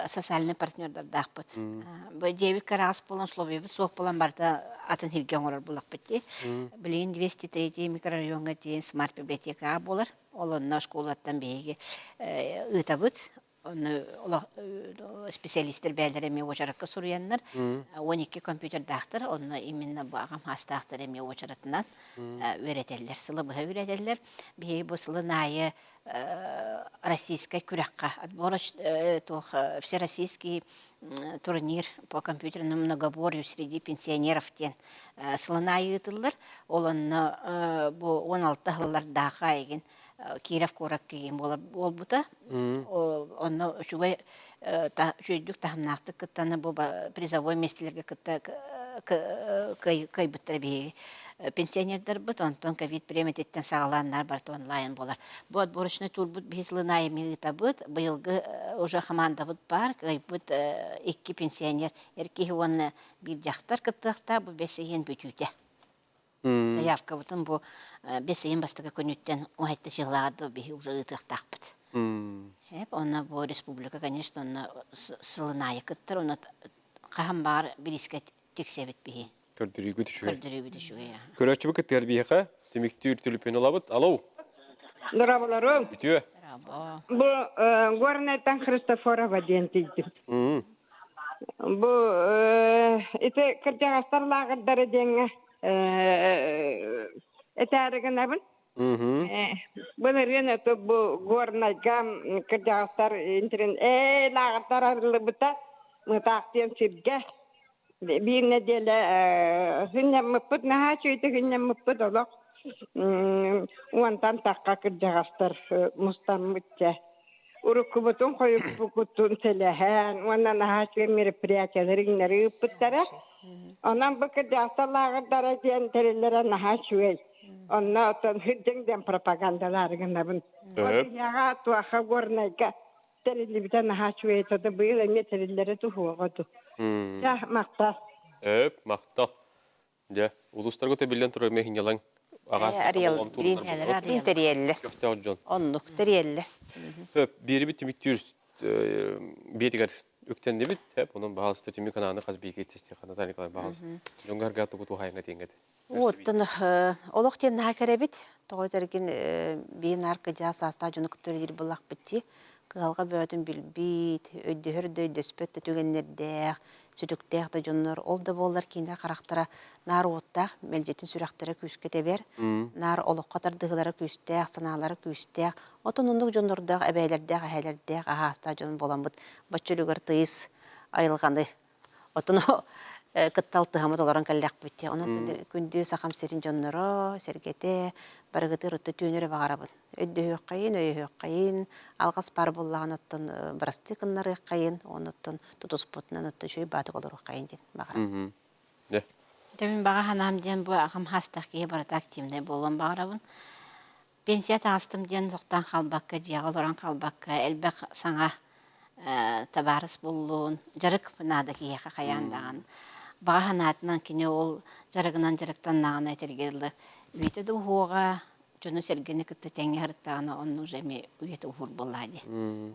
социальный партнердардаахпыт. Бу дьиэбит кыраҕас буолан, условиябыт суох буолан барыта атын сиргэ оҥорор буоллахпыт дии. Билигин 203 микрорайоҥҥа тиийэн смарт библиотекаҕа буолар. Ол онно школаттан биһиги ыытабыт. Онно специалистер бээлэрэ эмиэ уочаракка суруйаннар 12 компьютердаахтар, онно именно бу аҕам хаастаахтар эмиэ уочаратынан үөрэтэллэр, сылы быһа үөрэтэллэр. Биһиги бу сылын аайы российскай күрэххэ отбороч туох всероссийский турнир по компьютерному многоборью среди пенсионеров диэн сылын аайы ыытыллар. Ол онно бу 16 сыллардаахха эйигин. Киров куоракка киин буолбута. Онно үчүгэй үчүгэйдик таһымнаахтык кыттаны бу призовой миэстэлэргэ кытта кыайбыттара биһиги пенсионердарбыт, онтон ковид бириэмэтиттэн саҕалааннар барыта онлайн буолар. Бу отборочный турбут биһи сылын аайы ыытабыт. Быйылгы уже хамаандабыт баар, кыайбыт икки пенсионер эр киһи уонна биир дьахтар кыттыахтаах, бу бэс ыйын бүтүүтэ. Заявкабытын бу бэс ыйын бастакы күнүттэн уһайта чыһылааҕар да биһи уже ыытыахтаахпыт. Онно бу республика, конечно, онно сылын аайы кыттар, онно хаһан баҕар бириискэ тиксэбит биһи. Көрдөрүүгүт үчүгэй. Көрдөрүүбүт үчүгэй. Көрөөччүбүт кыттыгар биһиэхэ түмүктүүр түлүпүөн ылабыт. Алло. Дораболорум. Үтүө. Бу Горнайтан Христофорова диэн тиийдим. Бу ити кырдьаҕастар лааҕырдара диэҥҥэ этээри гынабын. Былырыын ото бу Горнайга кырдьаҕастар интирин ээ лааҕырдар арыллыбыта Мытаах диэн сиргэ биир нэдиэлэ сынньаммыппыт наһаа үчүгэйдик сынньаммыппыт олох уонтан тахха кырдьаҕастар мустаммыт чэ уруккубутун хойуккубутун сэлэһэн уонна наһаа үчүгэй мероприятиелары иҥнэри ыыппыттара. Онон бу кырдьаҕастар лааҕырдара диэн тэриллэрэ наһаа үчүгэй. Онно оттон сылдьыҥ диэн пропагандалаары гынабын. Ол туохха Горнайга тэриллибитэ наһаа үчүгэй этэ быйыл эмиэ тэриллэрэ туһуоҕа ду. Дьэ, махтал. Өп, махтал. Дьэ, улуустарга тэбиллэн турар мэһинньалаҥ Ариэл тэрийэллэр. Көхтөөх дьон. Оннук тэрийэллэр. Хөп, биэрибит түмүктүүр биэтигэр үктэннибит. Хөп, онон баһаалыста түмүк анааны хас бииргэ иттистиэххэ Наталья Николаевна баһаалыста. Дьоҥҥо аргаа тугу туһаайыҥҥа тиэҥҥэт. Оттон олох диэн наһаа кэрэбит. Тоҕо этэргин биир наар кыдьаа саастаах дьону кытта үлэлиир буоллахпыт дии. Кыһалҕа бөҕөтүн билбит, өйдөһөр да өйдөспөт да түгэннэрдээх, сүтүктээх да дьоннор, ол да буоллар кинилэр харахтара наар уоттаах, мэлдьитин сүрэхтэрэ күүскэ тэбэр, наар олоххо тардыһыылара күүстээх, санаалара күүстээх. Отон оннук дьоннордоох эбээлэрдээх, эһээлэрдээх, аһаастаах дьон буоламмыт бачча үлүгэр тыйыс айылҕаны Оттон кытта алтыһаммыт олорон кэллэхпит дии. Онон күндү Сахам сирин дьонноро, сэргэтэ, барыгытыгар отто түүн эрэ баҕарабын. Өйдөһүөххэйин, өйөһүөххэйин, алҕас баар буоллаҕына оттон бырастыы гыннарыаххайын, уонна оттон тутуспутунан оттон үчүгэй баатык олоруоххайын диэн баҕарабын. Дьэ мин баҕа санаам диэн бу аҕам хаастаах киһи барыта активнай буолуон баҕарабын. Пенсия таҕыстым диэн тохтоон хаалбакка, дьиэҕэ олорон хаалбакка, элбэх саҥа табаарыс буллун, дьарык наада киһиэхэ хайаан даҕаны. Баҕа санаатынан кини ол дьарыгынан дьарыктаннаҕына этэргэ дылы үйэтэ да уһуоҕа, дьону-сэргэни кытта тэҥҥэ сырыттаҕына онно уже эмиэ үйэтэ уһуур буоллаҕа дии.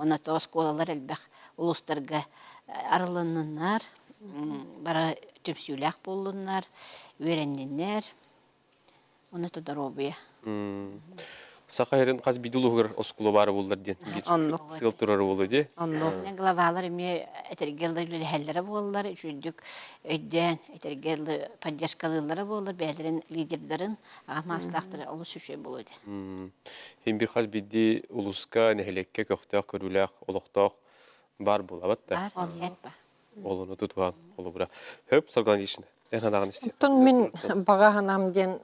Онно то оскуолалар элбэх улуустарга арылынныннар, бары түмсүүлээх буоллуннар, үөрэнниннэр. Ону то доруобуйа. Саха сирин хас биирдии улууһугар оскуола баара буоллар диэн биир Оннук. сыал турар буолуо дии. Оннук. Главалар эмиэ этэргэ дылы үлэлэһэллэрэ буоллар, үчүгдүк өйдөөн этэргэ дылы поддержкалыыллара буоллар, бэйэлэрин лидердарын аҕа маастаахтара олус үчүгэй буолуо этэ. Хин бир хас биирдии улууска, нэһилиэккэ көхтөөх, көрүүлээх, олохтоох баар буолабат да. Бар, эт ба. Олону тутуһан холобура. Хөп, Саргылан Ильична, эн санааҕын истиэх. Оттон мин баҕа санаам диэн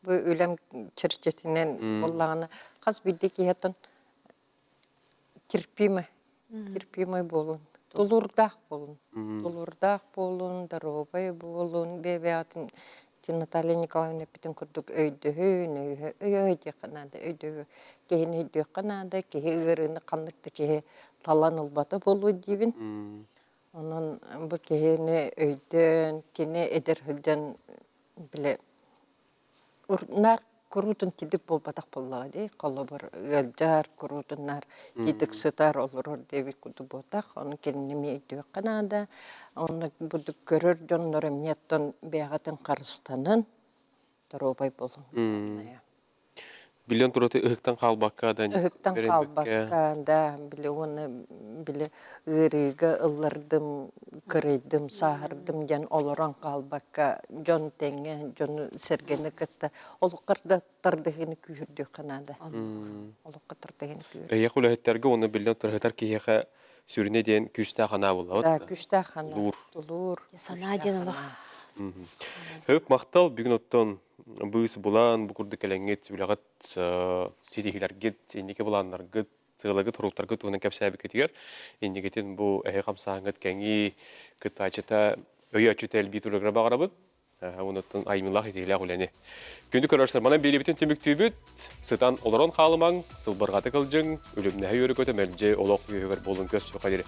бу үлэм чэрчитинэн буоллаҕына хас биирдии киһи оттон терпимый, терпимый буолун, тулуурдаах буолун, тулуурдаах буолун, доруобай буолун, бэйэ-бэйэҕитин ити Наталья Николаевна эппитин курдук өйдөһүн, өйөһө диэххэ наада, өйдөһү киһини өйдүөххэ наада, киһи ыарыыны ханнык да киһи талан ылбата буолуо диибин. Онон бу киһини өйдөөн, кини эдэр сылдьан бile наар куруутун тидик буолбатах буоллаҕа дии. Холобур, ыалдьар, куруутун наар тидик сытар, олорор диэбит курдук буолтах. Ону кинини эмиэ өйдүөххэ наада. Онно бурдук көрөр дьоннор эмиэ оттон бэйэҕитин харыстанын, доруобай буолуҥ. Билэн тураты ыһыктан хаалбакка да Ыһыктан хаалбакка да били уонна били ыарыыга ыллардым, кырыйдым, сааһырдым диэн олорон хаалбакка дьон тэҥҥэ дьону сэргэни кытта олоххо да тардыһыыны күүһүрдүөххэ наада. Олоххо тардыһыыны күүһүрдүөххэ. Эйиэхэ үлэһиттэргэ уонна биллэн турар киһиэхэ сүрүнэ диэн күүстээх анаа буоллабыт Да, күүстээх анаа. Тулуур. Тулуур. Санаа диэн олох. Хөп махтал бүгүн оттон. быыс булан бу курдук кэлэҥҥит үлэҕит ситиһиилэргит, инники былааннаргыт, сыаларгыт, соруктаргыт туһунан кэпсээбиккитигэр инникитин бу эһи хамсааһыҥҥыт кэҥии, кыттааччыта өйөөччүтэ элбии турарыгар баҕарабыт. Онуттан айымньылаах итиилээх үлэни. Күндү көрөөччүлэр, манан биэриибитин түмүктүүбүт. Сытан олорон хаалымаҥ, сылбырҕатык ылдьыҥ, үлүмнэһэ үөрэ-көтө мэлдьи олох үөһүгэр буолун көс дири.